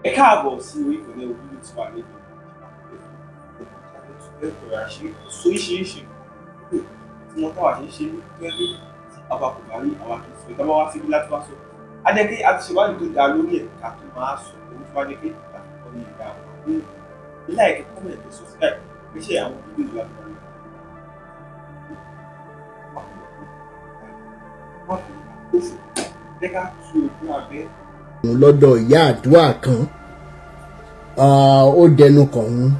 Ẹ káàbọ̀ sí orí ìkànnì Orísun tí wà lẹ́nu oríṣiríṣi tí wọ́n táwa ṣe ń ṣe ní pé tí àwa kò bá rí, àwa kì í sọ. Ìtàbá wá síbí láti wá sọ, á jẹ́ pé a ti ṣèwádìí tó dáa lórí ẹ̀ ká tó máa sọ. Òun tó bá jẹ́ pé àkọ́kọ́ ní ìgbà àwọn ní like, comment, subscribe, ẹ ṣe àwọn fídíò wa lórí wọ́n fi àkóso jẹ́ ká tú ojú abẹ́. Òun lọ́dọ̀ ìyá àdúrà kan, ó dẹnu kàn òun,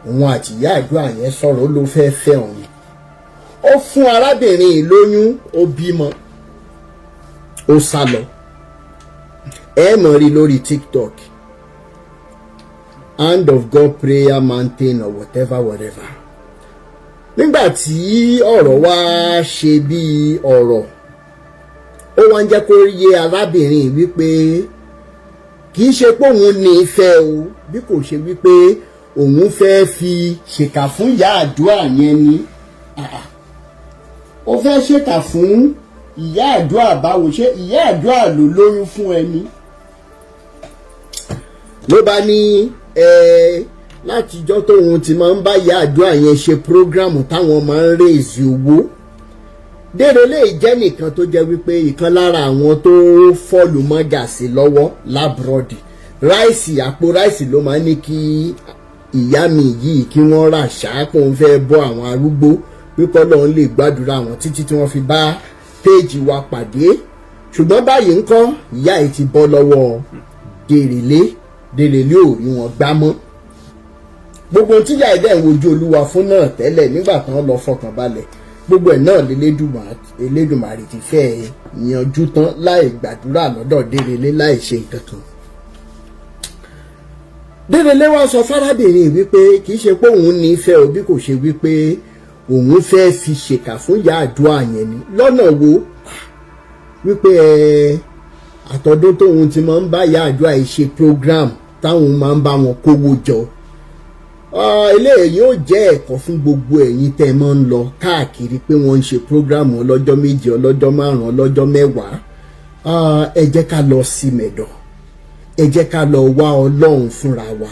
òun àti ìyá àdúrà yẹn sọ̀rọ̀, ó ló fẹ́ fẹ́ òun. Ó fún arábìnrin yìí lóyún, ó bímọ, ó sá lọ. Ẹ mọ̀ rí lórí TikTok, Hand of God Prayer Mountain or whatever whatever. Nígbà tí ọ̀rọ̀ wá ṣe bí ọ̀rọ̀, ó wá ń jẹ́ kó yé arábìnrin wípé kì í ṣe pé òun ní ìfẹ́ o, bí kò ṣe wípé òun fẹ́ fi ṣèkà fún ìyá àdúrà yẹn ni. Ó fẹ́ ṣèkà fún ìyá àdúrà báwo? Ṣé ìyá àdúrà ló lóyún fún ẹni? Ló bá ní ẹ látijọ́ tóun ti máa ń bá ìyá àdúrà yẹn ṣe program táwọn máa ń raise owó. Dérelé jẹ́ nìkan tó jẹ́ wípé ìkan lára àwọn tó fall mọ́ gàsí lọ́wọ́ l'abroad. Rice, àpò rice ló máa ń ní kí ìyá mi yìí kí wọ́n rà ṣáàpọ̀, ń fẹ́ bọ́ àwọn arúgbó, pípọ́ lọ́n lè gbàdúrà wọn títí tí wọ́n fi bá péèjì wa pàdé. Ṣùgbọ́n báyìí ńkọ́, ìyá yìí ti bọ́ lọ́wọ́ Dérelé. Dérelé ò rí wọn gbá mọ́. Gbogbo ohun tíyà ẹ̀dẹ̀ ń wojú Olúwa fún náà tẹ́lẹ̀ nígbà tán lọ fọkàn balẹ̀, gbogbo ẹ̀ náà l'Elédùmarè ti fẹ́ yanjú tán láì gbàdúrà lọ́dọ̀ Dérelé, láì ṣe nǹkan kan. Dérelé wá sọ fárábìnrin wípé kì í ṣe pé òun nífẹ̀ẹ́ o, bí kò ṣe wípé òun fẹ́ fi ṣèkà fún ìyá àdúrà yẹn ni. Lọ́nà wo? Wípé ẹ àtọdún tóun ti máa ń bá ìyá àdúrà yìí ṣe program, táwọn máa ń bá wọn kówó jọ. Eléyìí yóò jẹ́ ẹ̀kọ́ fún gbogbo ẹ̀yin tẹ́ ẹ máa ń lọ káàkiri pé wọ́n ń ṣe program ọlọ́jọ́ 7, ọlọ́jọ́ 5, ọlọ́jọ́ 10. Ẹ jẹ́ ká lọ sí mẹ̀dọ̀, ẹ jẹ́ ká lọ wá Ọlọ́run fúnra wa.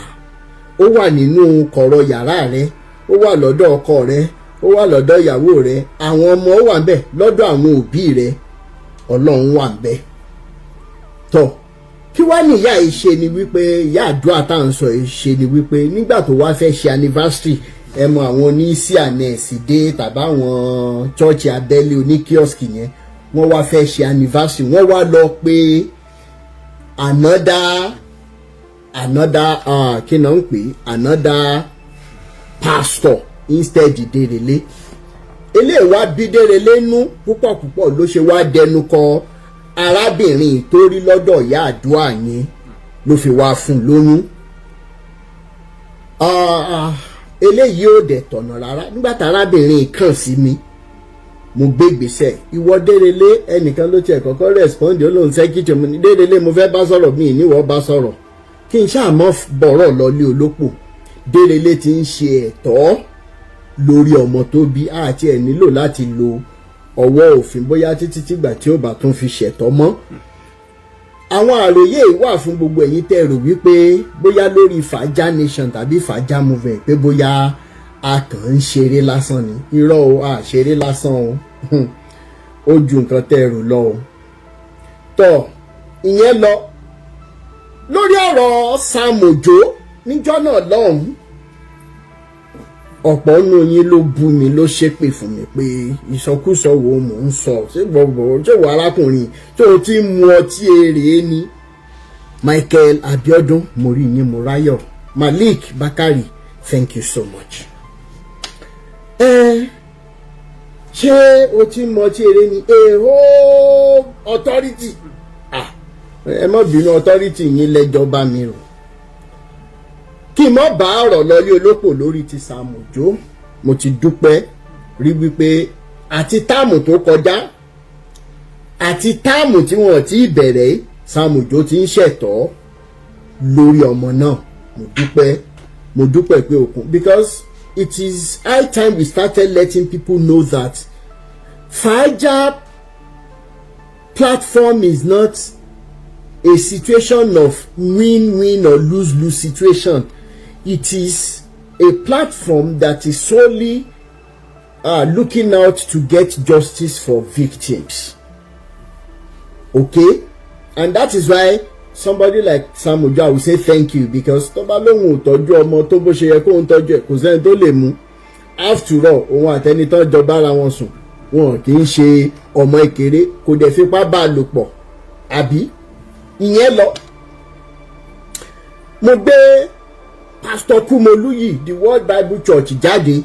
Ó wà nínú kọ̀rọ̀ yàrá rẹ, ó wà lọ́dọ̀ ọkọ rẹ, ó wà lọ́dọ̀ ìyàwó rẹ, àwọn ọmọ, ó wà ńbẹ̀ lọ́dọ̀ àwọn òbí rẹ. Ọlọ́run wà ńbẹ̀. Tọ́ kí wá ní ìyá yìí ṣe ni wípé ìyá àdúrà tá à ń sọ yìí ṣe ni wípé nígbà tó wá fẹ́ ṣe anniversary, ẹ mọ àwọn oní C&S dé tàbí àwọn church abẹ́lé oní kiosk yẹn, wọ́n wá fẹ́ ṣe anniversary, wọ́n wá lọ pé another, kí náà ń pè, another pastor instead Dérelé. Eléyìí wá bí Dérelé nú púpọ̀ púpọ̀, ló ṣe wá dẹnu kọ arábìnrin tó rí lọ́dọ̀ ìyá àdúrà yẹn, ló fi wá fún lóyún. Eléyìí ò dẹ̀ tọ̀nà rárá. Nígbà tí arábìnrin kàn sí mi, mo gbé ìgbésẹ̀. Ìwọ Dérelé, ẹnìkan ló tiẹ̀ kọ́kọ́ respond, ó lóun secretary mo ní Dérelé mo fẹ́ bá sọ̀rọ̀, mi níwọ̀ bá sọ̀rọ̀, kí n ṣáà mọ́ bọ̀rọ̀ lọ́lé olópò. Dérelé ti ń ṣe ẹ̀tọ́ lórí ọmọ tó bí, àti ẹ̀ nílò láti lo ọwọ́ òfin bóyá títí tìgbà tí ó bá tún fi ṣẹ̀tọ́ mọ́. Àwọn àròyé wà fún gbogbo ẹ̀yin tẹ́ rò wípé bóyá lórí Fàájà Nation tàbí Fàájà Movement pé bóyá a kàn ń ṣeré lásán ni. Irọ́ o, a ṣeré lásán o, ó ju nǹkan tẹ́ rò lọ o. Tọ́ ìyẹn lọ lórí ọ̀rọ̀ Sam Ojo níjọ́ náà lọ́hùn-ún. Ọ̀pọ̀ nínú yín ló bú mi, ló ṣépè fún mi pé ìsọkúsọ wo mò ń sọ, ṣé gbogbo ṣé wọ arákùnrin tó o ti mu ọtí èrè ni. Michael Abiodun, mo rí yín, mo ráyọ̀. Malik Bakari, thank you so much. Ẹ ṣé o ti mu ọtí èrè ni? Èho authority, ẹ má bínú, authority yín lẹ́jọ́ bá mi rò. Kí n mọ́ bá ọ̀rọ̀ lọlé olópò lórí ti Sam Ojo, mo ti dúpẹ́ rí wípé àti term tó kọjá àti term tí wọ́n ti bẹ̀rẹ̀, Sam Ojo ti ń ṣẹ̀tọ́ lórí ọmọ náà. Mo dúpẹ́, mo dúpẹ́ pé òkun, because it is high time we started letting people know that Fàájà platform is not a situation of win-win or lose-lose situation. It is a platform that is solely looking out to get justice for victims. Okay, and that is why somebody like Sam Ojo, I will say thank you, because tó bá lóun ò tọ́jú ọmọ tó bó ṣe yẹ kóun tọ́jú ẹ̀, kò sẹ́ni tó lè mú. After all, òun àtẹni tán jọ bára wọn sùn, wọn kì í ṣe ọmọ ìkéré, kò dẹ̀ fipá bá a lò pọ̀ àbí. Ìyẹn lọ. Mo gbé Pastor Kumoluyi, the World Bible Church, jáde.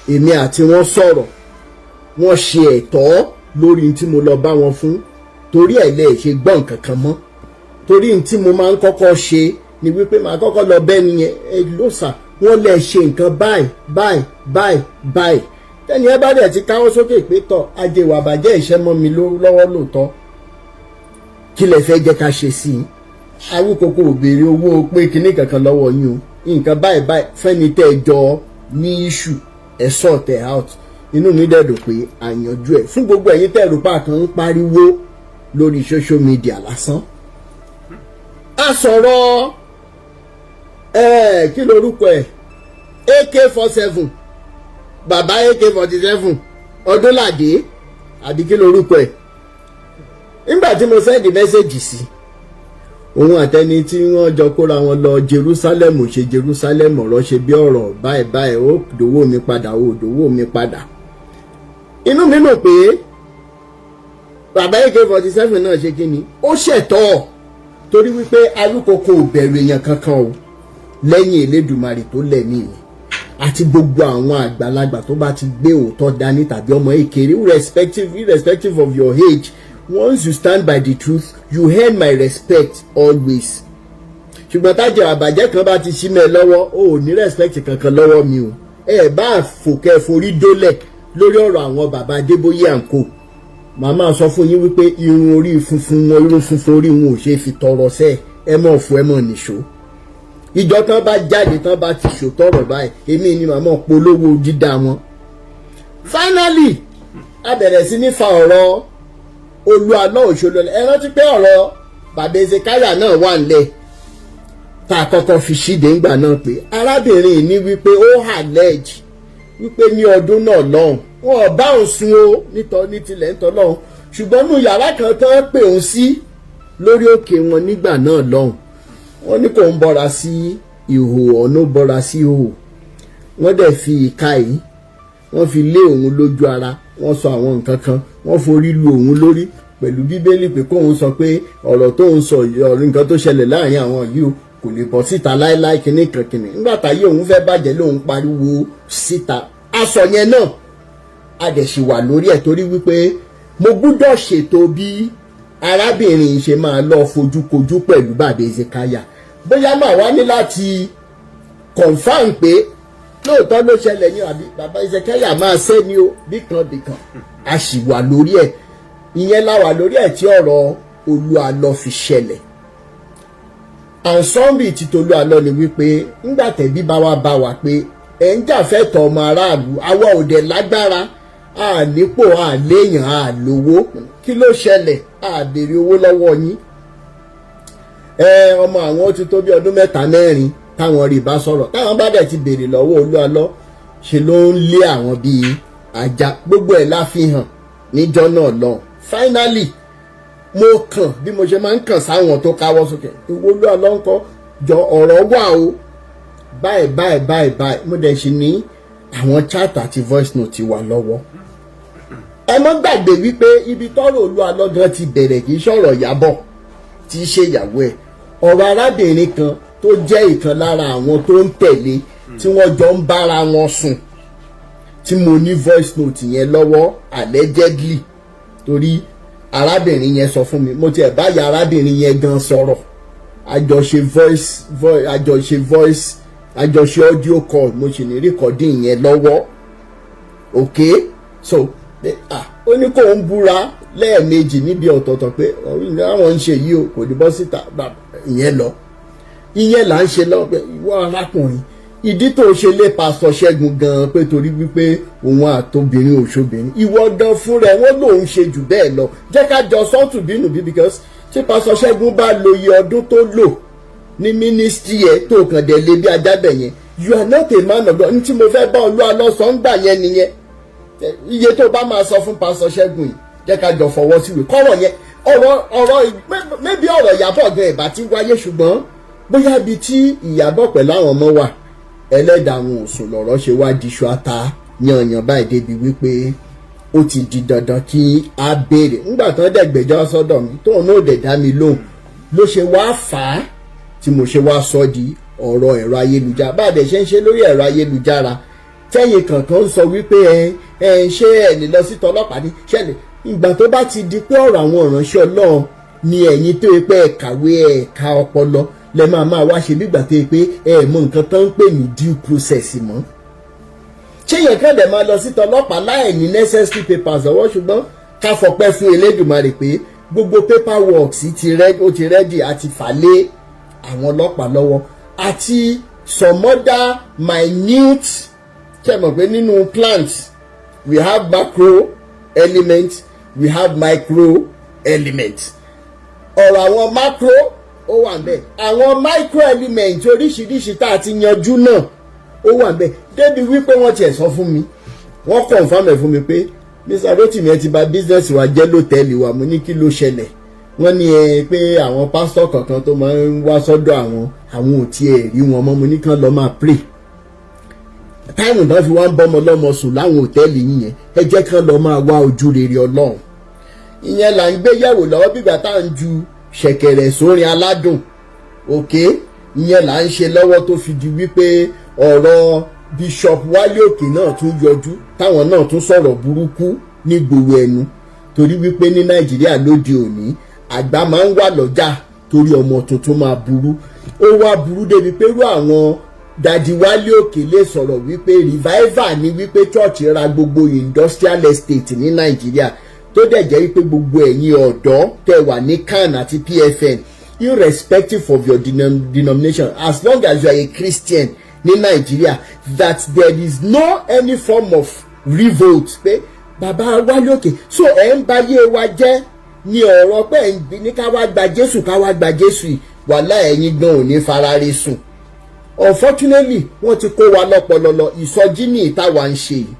Èmi àti wọn sọ̀rọ̀, wọ́n ṣe ẹ̀tọ́ lórí tí mo lọ bá wọn fún, torí ẹ̀ lè ṣe gbọ́ nǹkan kan mọ́. Torí tí mo máa ń kọ́kọ́ ṣe ni wípé màá kọ́kọ́ lọ bẹ́ẹ̀ nìyẹn, ẹ ló sà, wọ́n lè ṣe nǹkan báyìí báyìí báyìí báyìí. Tẹ́ni ẹ bá dẹ̀ ti káwọ́ sókè pé tọ̀, ajé ìwà bàjẹ́ ìṣẹ́ mọ́ mi lọ́wọ́ lóòótọ́, kí lẹ fẹ́ jẹ́ ká ṣe sí i? Awíkoko ò béèrè owó pé kinní kankan lọ́wọ́ yín o. Nǹkan báyìí báyìí, fẹ́ni tẹ́ ẹ jọ ní issue, ẹ sort ẹ out. Inú mi dẹ̀ dùn pé àyànjú ẹ̀ fún gbogbo ẹ̀yin tẹ́ ẹ̀rù pa kan ń pariwo lórí social media lásán. A sọ̀rọ̀ ẹ̀, kí lorúkọ ẹ̀, AK-47, bàbá AK-47, Ọdúnládé àbí kí lorúkọ ẹ̀. Nígbà tí mo send message sí òun àtẹni tí wọ́n jọ kóra wọn lọ Jerusalem, ṣe Jerusalem, ọ̀rọ̀ ṣe bí ọ̀rọ̀ báyìí báyìí, ó dòwó mi padà, ó dòwó mi padà. Inú mi nù pé bàbá AK-47 náà ṣe kí ni, ó ṣẹ̀tọ́, torí wípé Awíkoko ò bẹ̀rù èèyàn kankan o, lẹ́yìn Elédùmarè tó lẹ̀mí mi àti gbogbo àwọn àgbàlagbà tó bá ti gbé òótọ́ dání tàbí ọmọ èkéré. Irrespective of your age, once you stand by the truth, you earn my respect always. Ṣùgbọ́n tájọ àbàjẹ́ kan bá ti ṣí mẹ́ lọ́wọ́, o ò ní respect kankan lọ́wọ́ mi o. Ẹ bá fòkẹ́ forí dólẹ̀ lórí ọ̀rọ̀ àwọn bàbá Adébóyè àǹkó, màá máa sọ fún yín wípé irun orí funfun wọn, irun funfun orí wọn ò ṣe é fi tọrọ sẹ́ẹ̀. Ẹ mọ̀ fún ẹ mọ̀ nìṣó. Ìjọ tán bá jáde tán bá ti ṣòtọrọ báyìí, èmi ni màmá polówó dídá wọn. Finally, a bẹ̀rẹ̀ sí ní fa ọ̀rọ̀ Olú Àlọ́ Òṣòlò. Ẹ rántí pé ọ̀rọ̀ bàbá Ezekiah náà wà nílẹ̀ tá a kọ́kọ́ fi ṣíde ńgbà náà, pé arábìnrin ní wípé ó allege wípé ní ọdún náà lọ́hùn, wọn ò bá òun sùn o nítọ́ ní tilẹ̀ ń tọ́ lọ́hùn, ṣùgbọ́n nù yàrá kan tán pè òun sí lórí òkè wọn nígbà náà lọ́hùn, wọ́n ní kò ń bọ́ra sí ìhò, ọ̀nà bọ́ra sí ìhò, wọ́n dẹ̀ fi ìka yìí, wọ́n fi lé òun lójú ara, wọ́n sọ àwọn nǹkan kan, wọ́n forí lu òun lórí pẹ̀lú Bíbélì, pé kóun sọ pé ọ̀rọ̀ tó ń sọ, ọ̀rọ̀ nǹkan tó ṣẹlẹ̀ láàrin àwọn yìí o, kò lè bọ́ síta láéláé, kinní kan kinní. Nígbà táyé òun fẹ́ bàjẹ́ lòun pariwo síta. Aṣọ yẹn náà a dẹ̀ ṣì wà lórí ẹ̀, torí wípé mo gbúdọ̀ ṣètò bí arábìnrin ṣe máa lọ fojúkojú pẹ̀lú bàbá Ezekiah. Bóyá màá wá ní láti confirm pé lóòótọ́ ló ṣẹlẹ̀ ní, àbí bàbá Ezekiah máa ṣẹ́ ni o, bíkan bíkan. A sì wà lórí ẹ̀. Ìyẹn la wà lórí ẹ̀ tí ọ̀rọ̀ Olú Àlọ́ fi ṣẹlẹ̀. Ànsọ́nbì tí Tolú Àlọ́ ni wípé ńgbà tẹ̀bí bá wa bá wa pé ẹ̀ ń jà fẹ́tọ̀ ọmọ aráàlú, àwa ò dẹ̀ lágbára, a nípò, a léèyàn, a lówó. Kí ló ṣẹlẹ̀? A béèrè owó lọ́wọ́ yín. Ẹ ọmọ àwọn ó ti tó bí ọdún 3 4 táwọn rí bá sọ̀rọ̀, táwọn bá dẹ̀ ti béèrè lọ́wọ́ Olú Àlọ́, ṣe ló ń lé àwọn bíi ajá. Gbogbo ẹ̀ la fi hàn níjọ́ náà lọ. Finally, mo kàn bí mo ṣe máa ń kàn sáwọn tó káwọ́ sókè. Ìwọ Olú Àlọ́ ńkọ́? Jọ ọ̀rọ̀ wà o, báyìí báyìí báyìí báyìí. Mo dẹ̀ ṣì ní àwọn chat àti voice note wà lọ́wọ́. Ẹ mọ́ gbàgbé wípé ibi tọ́rọ̀ Olú Àlọ́ gan ti bẹ̀rẹ̀, kì í ṣọ̀rọ̀ Ìyábọ̀ tí í ṣe ìyàwó ẹ̀, ọ̀rọ̀ arábìnrin kan tó jẹ́ ìkan lára àwọn tó ń tẹ̀lé tí wọ́n jọ ń bára wọn sùn, tí mo ní voice note yẹn lọ́wọ́ allegedly, torí arábìnrin yẹn sọ fún mi. Mo tiẹ̀ báyà arábìnrin yẹn gan sọ̀rọ̀, àjọṣe voice, àjọṣe voice, àjọṣe audio call, mo sì ní recording yẹn lọ́wọ́. Ok, so ó ní kó ń búra lẹ́ẹ̀mejì níbi ọ̀tọ̀ọ̀tọ̀ pé àwọn ń ṣe yìí o, kò ní bọ́ síta. Ìyẹn lọ, ìyẹn là ń ṣe lọ. Ìwọ arákùnrin, ìdí tó ṣe lé Pásítọ̀ Ṣẹ́gun gan-an pé torí wípé òun àtobìnrin òṣobìnrin, ìwọ gan fúnra ẹ, wọ́n lòun ṣe jù bẹ́ẹ̀ lọ. Jẹ́ ká jọ sọ́ọ̀tù bínú bí, because Tí Pásítọ̀ Ṣẹ́gun bá lo iye ọdún tó lò ní ministry ẹ̀, tó kàn dé lé bí ajábẹ̀ yẹn, you are not a man of God. Ní tí mo fẹ́ bá Olúwa lọ́sàn-án gbà yẹn nìyẹn. Iye tó bá máa sọ fún Pásítọ̀ Ṣẹ́gun yìí, jẹ́ ká jọ fọwọ́ síwèé kọ́rọ̀ yẹn. Ọ̀rọ̀ maybe ọ̀rọ̀ Ìyábọ̀ gan ìbá ti wáyé, ṣùgbọ́n bóyá ibi tí Ìyábọ̀ pẹ̀lú àwọn ọmọ wà, ẹlẹ́dàá àwọn òsùn, lọ̀rọ̀ ṣe wá diṣu ata yanyan báyìí, débi wípé ó ti di dandan kí a béèrè. Ńgbà tán dẹ̀ gbẹ́jọ́ sọ́dọ̀ mi, tóun náà dẹ̀ dá mi lóhùn, ló ṣe wá fà á tí mo ṣe wá sọ di ọ̀rọ̀ ẹ̀rọ ayélujára. Bá a dẹ̀ ṣe ń ṣe lórí ẹ̀rọ ayélujára, tẹ́yìn kankan ń sọ wípé ẹ ẹ ṣé ẹ lè lọ sí tọlọ́pàá ní ṣẹlẹ̀. Ìgbà tó bá ti di pé ọ̀rọ̀ àwọn ìránṣẹ́ Ọlọ́run ni, ẹ̀yin tó yẹ pé ẹ kàwé, ẹ̀ka ọpọlọ lẹ máa máa wá ṣe nígbà tó yẹ pé ẹ mọ nǹkan tó ń pè ní due process mọ́. Ṣé yẹn kàn dẹ̀ máa lọ sí tọlọ́pàá láì ní necessary papers lọ́wọ́? Ṣùgbọ́n ká fọpẹ́ fún Elédùmarè pé gbogbo paperwork ti ready, ó ti ready, àti fà lé àwọn ọlọ́pàá lọ́wọ́, àti some other minute. Ṣe mọ̀ pé nínú plant, we have macro element, we have micro element. Ọ̀rọ̀ àwọn macro ó wà ń bẹ̀, àwọn micro element oríṣiríṣi tá a ti yanjú náà ó wà ń bẹ̀, débi wípé wọ́n tiẹ̀ sọ fún mi, wọ́n confirm ẹ̀ fún mi pé Mr. Rotimi, ẹ ti bà business wa jẹ́ lọ́tẹ̀ẹ̀lì wa. Mo ní kí ló ṣẹlẹ̀? Wọ́n ní ẹ pé àwọn pásítọ̀ kankan tó máa ń wá sọ́dọ̀ àwọn, àwọn ò tiẹ̀ rí wọn mọ́. Mo ní kán lọ máa pray. Time tán fi wá ń bọ́mọ lọ́mọ sùn láwọn òtẹ́ẹ̀lì yìí yẹn, ẹ jẹ́ kán lọ máa wá ojú rere Ọlọ́run. Ìyẹn là ń gbé yẹ̀wò lọ́wọ́, bígbà tá à ń ju ṣẹ̀kẹ̀rẹ̀ sórin aládùn òkè. Ìyẹn là ń ṣe lọ́wọ́ tó fi di wípé ọ̀rọ̀ Bishop Wálé Òkè náà tún yọjú, táwọn náà tún sọ̀rọ̀ burúkú ní gbòòrò ẹnu, torí wípé ní Nàìjíríà lóde òní, àgbà máa ń wà lọ́jà torí ọmọ tuntun máa burú. Ó wá burú débi pé irú àwọn Daddy Wálé Òkè lè sọ̀rọ̀ wípé revival ní, wípé church ra gbogbo industrial estate ní Nàìjíríà, tó dẹ̀ jẹ́ wípé gbogbo ẹ̀yin ọ̀dọ́ tẹ́ wà ní CAN àti PFN, irrespective of your denomination, as long as you are a Christian ní Nàìjíríà, that there is no any form of revolt, pé bàbá Wálé Òkè so ẹ̀ ń báyé wa jẹ́ ní ọ̀rọ̀ pé ẹ̀ ń ní ká wá gba Jésù, ká wá gba Jésù yìí. Wàhálà, ẹ̀yin gan ò ní farare sùn. Unfortunately, wọ́n ti kó wa lọ́pọlọlọ. Ìsọjí ní ìta wa ń ṣe yìí.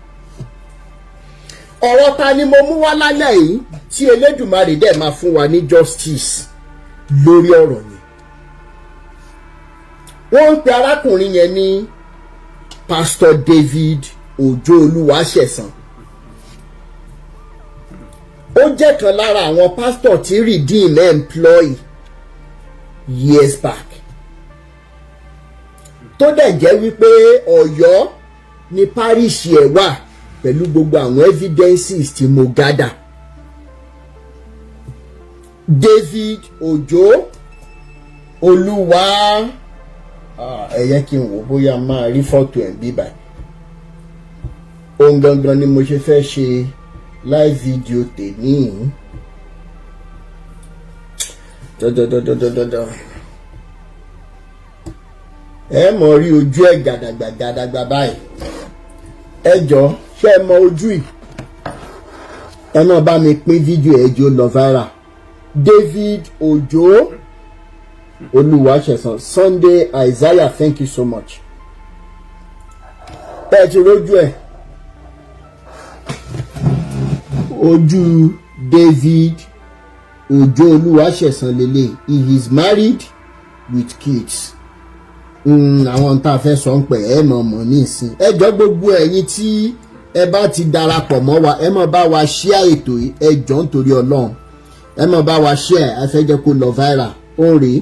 Ọ̀rọ̀ ta ni mo mú wá lálẹ́ yìí tí Elédùmarè dẹ̀ máa fún wa ní justice lórí ọ̀rọ̀ yẹn? Wọ́n ń pe arákùnrin yẹn ní Pastor David Òjó Olúwaṣẹ̀san. Ó jẹ́ kan lára àwọn pásítọ̀ tí Redeem employ years back, tó dẹ̀ jẹ́ wípé Ọ̀yọ́ ni parish ẹ̀ wà, pẹ̀lú gbogbo àwọn evidences tí mo gather. David Òjó Olúwa, ẹ yẹ kí n wò bóyá máa rí fọ́tò ẹ̀ bí báyìí. Ohun gangan ni mo ṣe fẹ́ ṣe live video tèmi dọdọdọdọdọdọ. Ẹ mọ̀ rí ojú ẹ̀ gàdàgbà gàdàgbà báyìí. Ẹ jọ, ṣé ẹ mọ ojú yìí? Ẹ náà bá mi pín fídíò ẹ jọ̀ọ́, lọ viral. David Ojo Olúwaṣẹ̀san Sunday Isaiah, thank you so much. Ẹ ti rójú ẹ, ojú David Ojo Olúwaṣẹ̀san lélẹ̀. He is married with kids. Àwọn tá a fẹ́ sọ ń pẹ̀ ẹ mọ̀ mọ̀ ní ìsìn. Ẹ jọ, gbogbo ẹ̀yin tí ẹ bá ti darapọ̀ mọ́ wa, ẹ mọ̀ bá wa share ètò yìí. Ẹ jọ, nítorí Ọlọ́run, ẹ mọ̀ bá wa share. Ẹ fẹ́ jẹ́ kó lọ viral. Ó rèé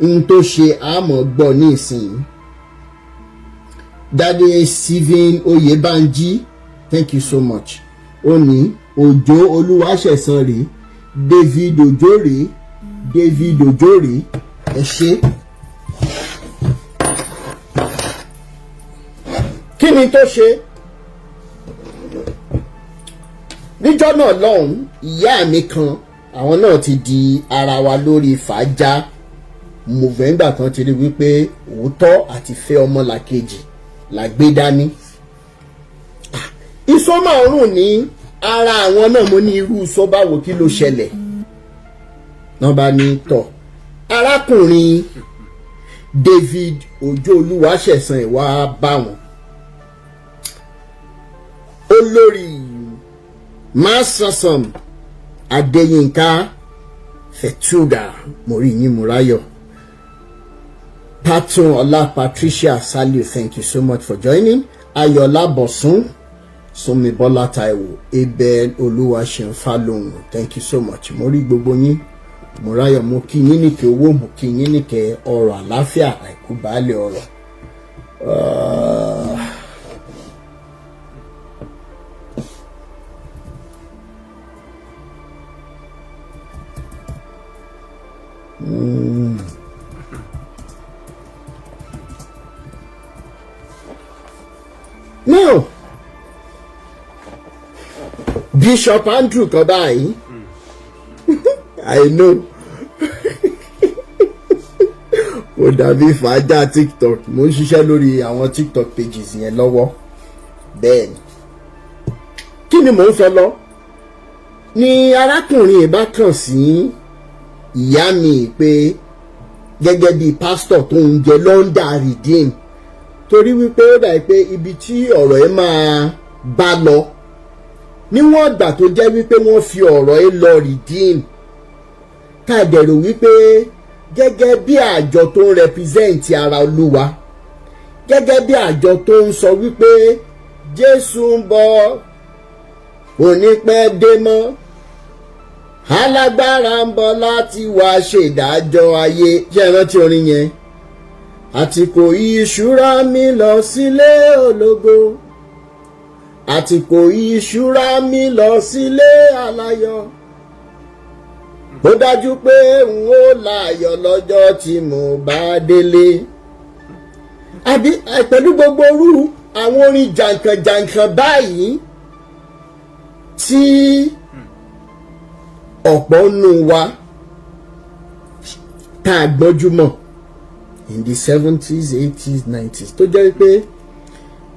n tó ṣe àmọ́ gbọ́ ní ìsìn. Daddy Stephen Oyèbánjí, thank you so much. Ó ní Òjó Olúwaṣẹ̀san rèé, David Òjó rèé, David Òjó rèé. Ẹ ṣé. Kí ni tó ṣe níjọ́ náà lọ́hùn? Ìyá mi kan, àwọn náà ti di ara wa lórí fàájà movember kan, ti rí wípé òótọ́ àti fẹ́ ọmọlàkejì là gbé dání. Iṣó máa ń rùn ní ara àwọn náà. Mo ní irú iṣó báwo? Kí ló ṣẹlẹ̀? Náà bá ní tọ̀, arákùnrin David Òjó Olúwaṣẹ̀san ìwà bá wọn, olórí Masasan Adéyínká Fẹ̀túgà, mórí yín, Múráyọ̀ Patun Ọlá, Patricia Saliu, thank you so much for joining. Ayọ̀lá Bọ̀sún, Sọmibọ́lá Táíwò, Abel Olúwaṣeun Fálóhùn, thank you so much. Mo rí gbogbo yín, Múráyọ̀. Mo kí yín níkẹ́ owó, mo kí yín níkẹ́ ọrọ̀, àláfíà, àìkú baálé ọrọ̀. Now, Bishop Andrew kan báyìí, I know kò dàbí fàájà TikTok. Mo ń ṣiṣẹ́ lórí àwọn TikTok pages yẹn lọ́wọ́. Bẹ́ẹ̀ ni, kí ni mò ń sọ lọ ni arákùnrin ìbá kàn sí ìyá mi pé gẹ́gẹ́ bí pásítọ̀ tó ń jẹ London Redeem, torí wípé ó dàbí pé ibi tí ọ̀rọ̀ ẹ máa bá lọ, níwọ̀n ìgbà tó jẹ́ wípé wọ́n fi ọ̀rọ̀ ẹ lọ Redeem, ká dẹ̀rò wípé gẹ́gẹ́ bí àjọ tó ń represent ara Olúwa, gẹ́gẹ́ bí àjọ tó ń sọ wípé Jésù ń bọ̀, onípẹ́ dé mọ́, alágbára ń bọ̀ láti wá ṣèdájọ́ ayé. Ṣé ẹ rántí orin yẹn? Àtìkò ìṣúra mi lọ sílé ológo, àtìkò ìṣúra mi lọ sílé aláyọ̀, ó dájú pé n ó láyọ̀ lọ́jọ́ tí mo bá délé. Àbí pẹ̀lú gbogbo orú àwọn orin jàǹkànjàǹkàn báyìí tí ọ̀pọ̀ nù wa tá a gbọ́njú mọ̀ in the 70s, 80s, 90s, tó jẹ́ pé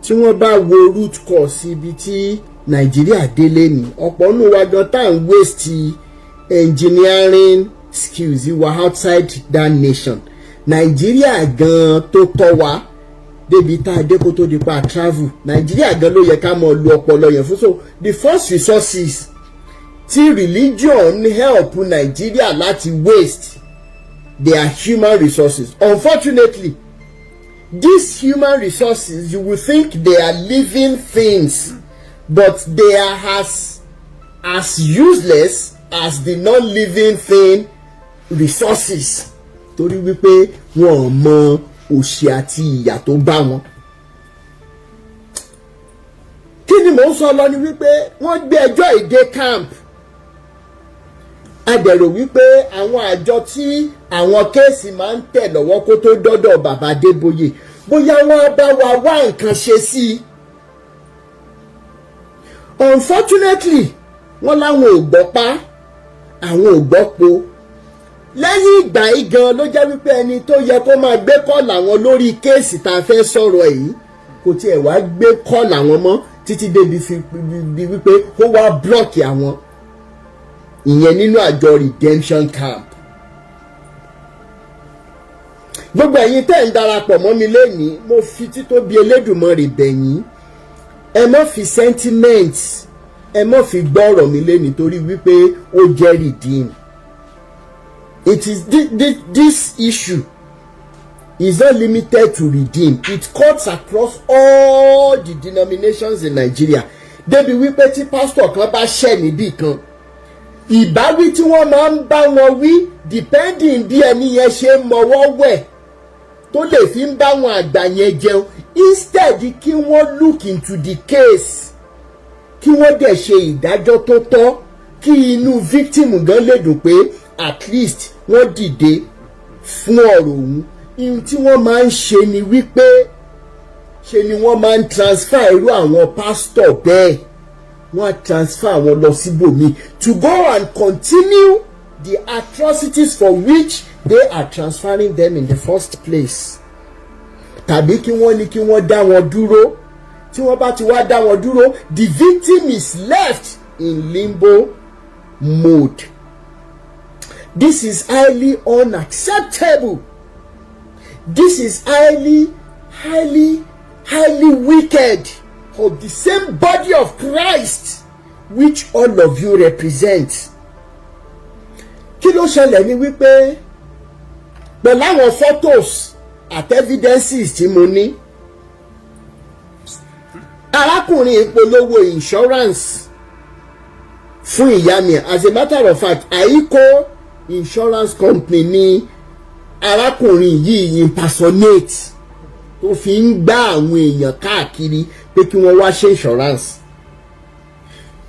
tí wọ́n bá wo root cause ibi tí Nàìjíríà délé ní, ọ̀pọ̀ nù wa gan tá à ń waste engineering skills wa outside that nation. Nàìjíríà gan tó tọ́ wa débi tá a dé kó tó di pa travel, Nàìjíríà gan ló yẹ ká mọ lu ọpọlọ yẹn fún. So the first resources tí religion help Nàìjíríà láti waste, they are human resources. Unfortunately, these human resources, you will think they are living things, but they are as useless as the non-living thing resources, torí wípé wọn ò mọ òṣì àti ìyà tó bá wọn. Kí ni mò ń sọ lọ ni wípé wọ́n gbé ẹjọ́ ìdè camp. A dẹ̀rò wípé àwọn àjọ tí àwọn case máa ń tẹ̀ lọ́wọ́ kó tó dọ́dọ̀ bàbá Adébóyè, bóyá wọ́n bá wa wá nǹkan ṣe sí i. Unfortunately, wọ́n láwọn ò gbọ́ pa, àwọn ò gbọ́ po. Lẹ́yìn ìgbà yìí gan ló jẹ́ wípé ẹni tó yẹ kó máa gbé call àwọn lórí case tá a fẹ́ sọ̀rọ̀ yìí kò tiẹ̀ wá gbé call àwọn mọ́, títí débi fi bí wípé ó wá block àwọn, ìyẹn nínú àjọ Redemption Camp. Gbogbo ẹ̀yin tẹ́ ń darapọ̀ mọ́ mi lénìí, mo fi títóbi Elédùmarè bẹ̀ yín, ẹ má fi sentiment, ẹ má fi gbọ́ ọ̀rọ̀ mi lénìí, torí wípé ó jẹ́ Redeem. It is this, this issue is not limited to Redeem. It cuts across all the denominations in Nigeria, débi wípé tí pásítọ̀ kan bá ṣẹ̀ níbì kan, ìbáwí tí wọ́n máa ń bá wọn wí, depending bí ẹni yẹn ṣe ń mọwọ́ wẹ̀ tó lè fi ń bá wọn àgbà yẹn jẹun, instead kí wọ́n look into the case, kí wọ́n dẹ̀ ṣe ìdájọ́ tó tọ́, kí inú victim gan lè dùn pé at least wọ́n dìde fún ọ̀rọ̀ òun, ihun tí wọ́n máa ń ṣe ni wípé ṣe ni wọ́n máa ń transfer irú àwọn pásítọ̀ bẹ́ẹ̀, wọ́n á transfer àwọn lọ síbòmíì to go and continue the atrocities for which they are transferring them in the first place, tàbí kí wọ́n ní kí wọ́n dá wọn dúró. Tí wọ́n bá ti wá dá wọn dúró, the victim is left in limbo mode. This is highly unacceptable. This is highly, highly, highly wicked of the same body of Christ which all of you represent. Kí ló ṣẹlẹ̀ ni wípé pẹ̀lú àwọn photos àti evidences tí mo ní, arákùnrin ìpolówó insurance fún ìyá mi. As a matter of fact, AIICO Insurance Company ní arákùnrin yìí impersonate tó fi ń gbá àwọn èèyàn káàkiri pé kí wọ́n wá ṣe insurance,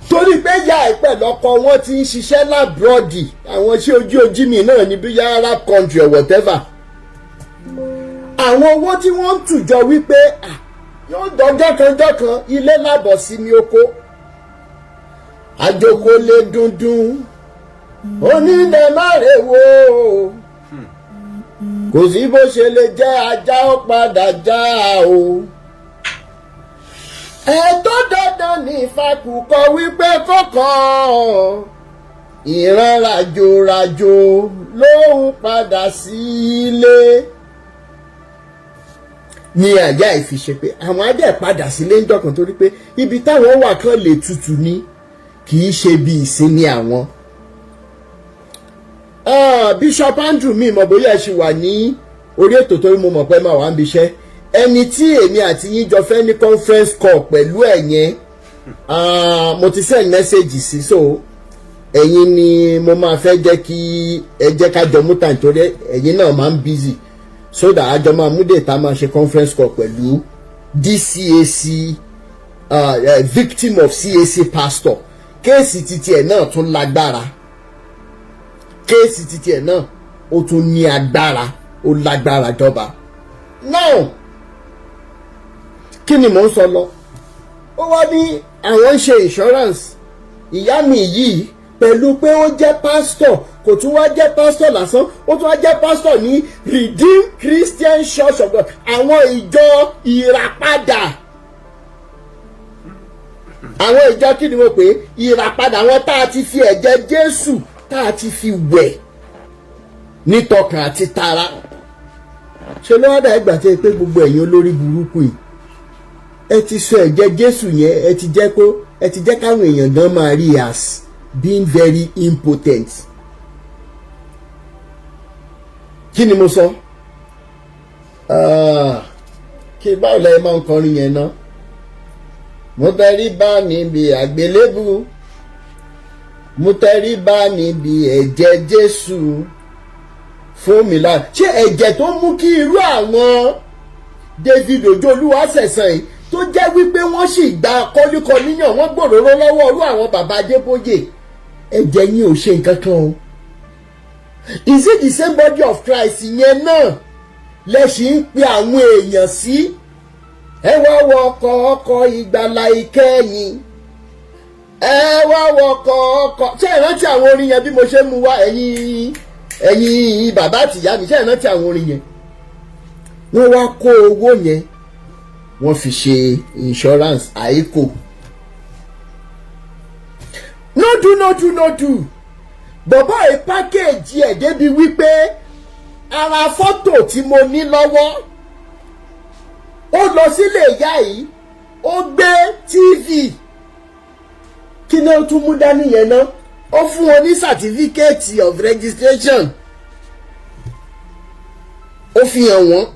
torí pé ìyá ẹ̀ pẹ̀lú ọkọ wọn ti ń ṣiṣẹ́ l'abroad, àwọn ṣé ojú ojú mi náà ní bí Arab country or whatever. Àwọn owó tí wọ́n ń tùjọ wípé yóò dọjọ́ kan jọ́ kan, ilé lábọ̀ sí ní oko àjòkó lè dundun onílẹ̀ má rè wò, kò sí bó ṣe lè jẹ́, ajá ó padà já o. Ẹ̀tọ́ dandan ní ìfakùkọ wípé kọ́kọ́ ìran ràjòràjò ló ń padà sílé ní àyà ìfiṣe pé àwọn á dẹ̀ padà sílé ń dọ̀kan, torí pé ibi táwọn wà kàn lè tutù ni, kì í ṣe bí ìsinmi àwọn. Bishop Andrew, mi mọ̀ bóyá ẹ ṣì wà ní orí ètò, torí mo mọ̀ pé máa wà ń bíṣẹ́. Ẹni tí èmi àti yín jọ fẹ́ ní conference call pẹ̀lú ẹ̀ yẹn, mo ti send message sí, so ẹ̀yin ni mo máa fẹ́ jẹ́ kí ẹ jẹ́ ká jọ mú time, torí ẹ̀yin náà máa ń busy, so that àjọ máa mú date máa ṣe conference call pẹ̀lú DCAC, victim of CAC pastor. Case titi ẹ̀ náà tún lágbára, case titi ẹ̀ náà ó tún ní agbára, ó lágbára jọba. Now, kí ni mò ń sọ lọ? Ó wá ní àwọn ń ṣe insurance. Ìyá mi yìí, pẹ̀lú pé ó jẹ́ pásítọ̀, kò tún wá jẹ́ pásítọ̀ lásán, ó tún wá jẹ́ pásítọ̀ ní Redeemed Christian Church of God, àwọn ìjọ ìràpadà. Àwọn ìjọ kí ni mo pè é? Ìràpadà, àwọn tá a ti fi ẹ̀jẹ̀ Jésù tá a ti fi wẹ̀ nítọkàn àti tara. Ṣe ló wá dà ìgbà tí pé gbogbo ẹ̀yin olórí burúkú yìí, ẹ ti sọ ẹ̀jẹ̀ Jésù yẹn, ẹ ti jẹ́ káwọn èèyàn gan máa rí as being very impotent. Kí ni mo sọ? Kí báwo lẹ́yìn máa ń kọrin yẹn ná? Mo tẹrí ba níbi àgbélébù, mo tẹrí ba níbi ẹ̀jẹ̀ Jésù fún mi lára. Ṣé ẹ̀jẹ̀ tó mú kí irú àwọn David Ojo Olúwaṣẹ̀san yìí, tó jẹ́ wípé wọ́n sì gba kọ́líkọ́ níyàn, wọ́n gbòòrò lọ́wọ́ irú àwọn bàbá Adébóyè, ẹ̀jẹ̀ yín ò ṣe nǹkan kan o? Is it the same body of Christ yẹn náà lẹ́sìn ń pe àwọn èèyàn sí, ẹ wá wọkọ̀ ọkọ̀ ìgbàlà ìkẹyìn, ẹ wá wọkọ̀ ọkọ̀? Ṣé ìrántí àwọn orin yẹn bí mo ṣe ń mú wá? Ẹ̀yin bàbá àtìyá mi, ṣé ìrántí àwọn orin yẹn? Wọ́n wá kó owó yẹn, wọ́n fi ṣe insurance AIICO. No do, no do, no do. Bọ̀bọ́ ẹ̀ package ẹ̀ débi wípé ara fọ́tò tí mo ní lọ́wọ́, ó lọ sílé ìyá yìí, ó gbé TV. Kí ni ó tún mú dání yẹn ná? Ó fún wọn ní certificate of registration, ó fi hàn wọ́n.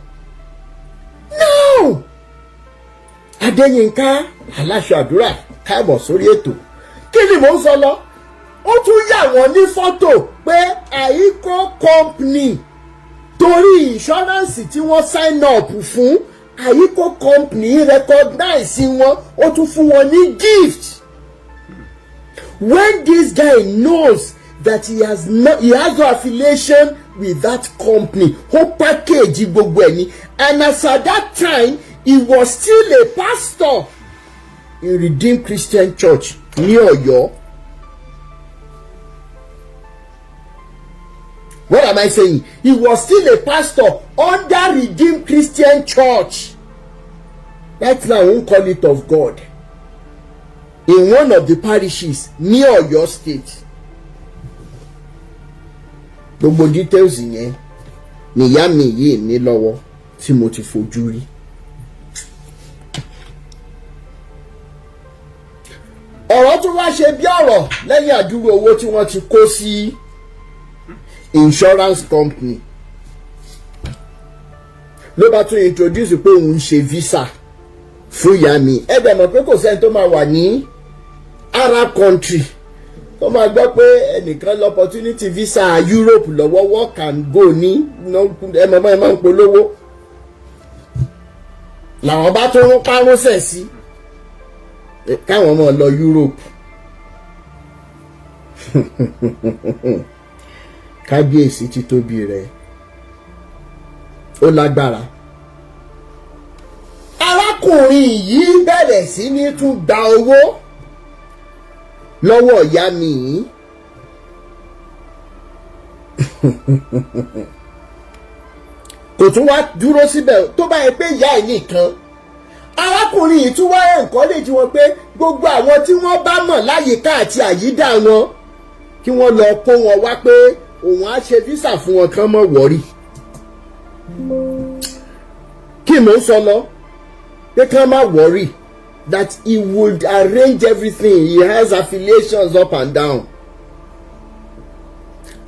No, Adéyínká aláṣọ àdúrà, káàbọ̀ sórí ètò. Kí ni mò ń sọ lọ? Ó tún yà wọ́n ní fọ́tò pé AIICO Company, torí insurance tí wọ́n sign up fún, AIICO Company recognize wọn, ó tún fún wọn ní gift. When this guy knows that he has no affiliation with that company, ó package gbogbo ẹ̀ ní. And as at that time, he was still a pastor in Redeemed Christian Church ní Ọ̀yọ́. What am I saying? He was still a pastor under Redeemed Christian Church. Right now, I won't call it of God. In one of the parishes ní Ọ̀yọ́ State. Gbogbo details yẹn nìyá mi yìí ní lọ́wọ́ tí mo ti fojú rí. Ọ̀rọ̀ tún wá ṣe bí ọ̀rọ̀ lẹ́yìn àdúró owó tí wọ́n ti kó sí insurance company, ló bá tún introduce pé òun ń ṣe visa fún ìyá mi. Ẹ dẹ̀ mọ̀ pé kò sẹ́ni tó máa wà ní Arab country tó máa gbọ́ pé ẹnìkan lọ opportunity visa Europe lọ́wọ́, work and go ní ẹ mọ̀ ẹ máa ń polówó, làwọn bá tún ń parúnṣẹ̀ sí káwọn máa lọ Europe. Kábíyèsí, títóbi rẹ̀ ó lágbára. Arákùnrin yìí bẹ̀rẹ̀ sí ní tún gba owó lọ́wọ́ ìyá mi yìí. Kò tún wá dúró síbẹ̀. Tó bá yẹ pé ìyá ẹ̀ nìkan, arákùnrin yìí tún wá encourage wọn pé gbogbo àwọn tí wọ́n bá mọ̀ láyìíká àti àyídà wọn, kí wọ́n lọ kó wọn wá, pé òun á ṣe visa fún wọn, kán mọ̀ worry. Kí mò ń sọ lọ pé kán má worry, that he would arrange everything. He has affiliations up and down.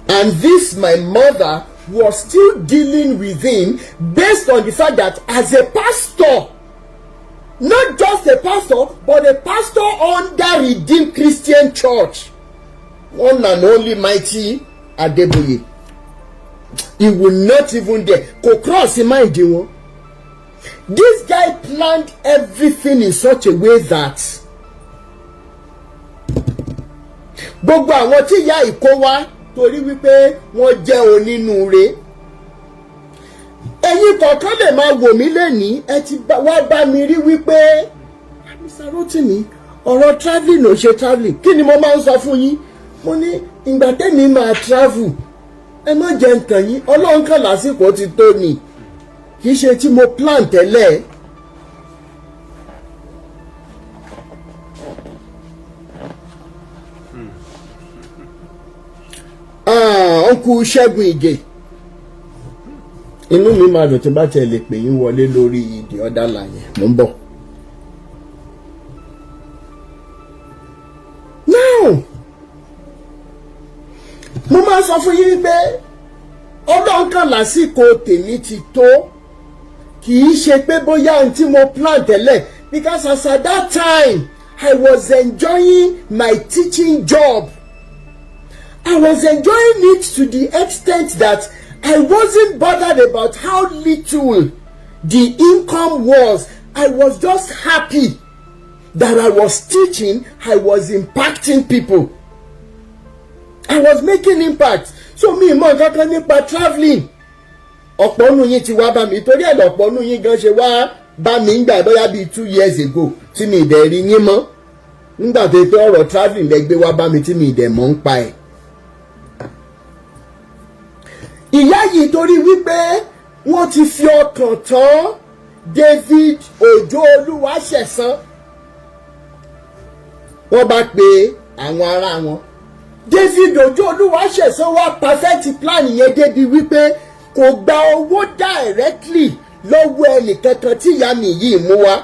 And this my mother was still dealing with him based on the fact that as a pastor, not just a pastor, but a pastor under Redeemed Christian Church, one and only mighty Adeboye, he will not even dare kò cross in mind wọn. This guy planned everything in such a way that gbogbo àwọn tí ìyá ìkó wá, torí wípé wọ́n jẹ́ onínúure. Ẹ̀yin kọ̀ọ̀kan lè máa wò mí lẹ́nìí, ẹ ti wá bá mi rí wípé, "Mr. Rotimi, ọ̀rọ̀ travelling ò ṣe travelling." Kí ni mo máa ń sọ fún yín? Mo ní ìgbà tẹ́mi máa travel, ẹ má jẹ́ ntàn yín, Ọlọ́run kan lásìkò ti tó ni, kì í ṣe tí mo plan tẹ́lẹ̀. Uncle Ṣẹ́gun Ìgè, inú mi máa dùn tí bá tiẹ̀ lè pè yín wọlé lórí the other line yẹn. Mò ń bọ̀. Now, mo máa sọ fún yín pé Ọlọ́run kan lásìkò tèmi ti tó, kì í ṣe pé bóyá ohun tí mo plan tẹ́lẹ̀, because as at that time I was enjoying my teaching job. I was enjoying it to the extent that I wasn't bothered about how little the income was. I was just happy that I was teaching, I was impacting people. I was making impact. So mi mọ̀ nǹkan kan nípa travelling. Ọ̀pọ̀ nù yín ti wá bá mi torí ẹ̀, lọ̀pọ̀ nù yín gan ṣe wá bá mi ń gbà bóyá bíi 2 years ago tí mi ì dẹ̀ rí yín mọ́. Nígbà tó pé ọ̀rọ̀ travelling lẹ gbé wá bá mi tí mi ì dẹ̀ mọ̀ ń pa ẹ̀. Ìyá yìí, torí wípé wọ́n ti fi ọkàn tán David Òjó Olúwaṣẹ̀san, wọ́n bá pe àwọn ará wọn. David Òjó Olúwaṣẹ̀san wá perfect plan yẹn débi wípé kò gba owó directly lọ́wọ́ ẹnìkankan tí ìyá mi yìí mú wá.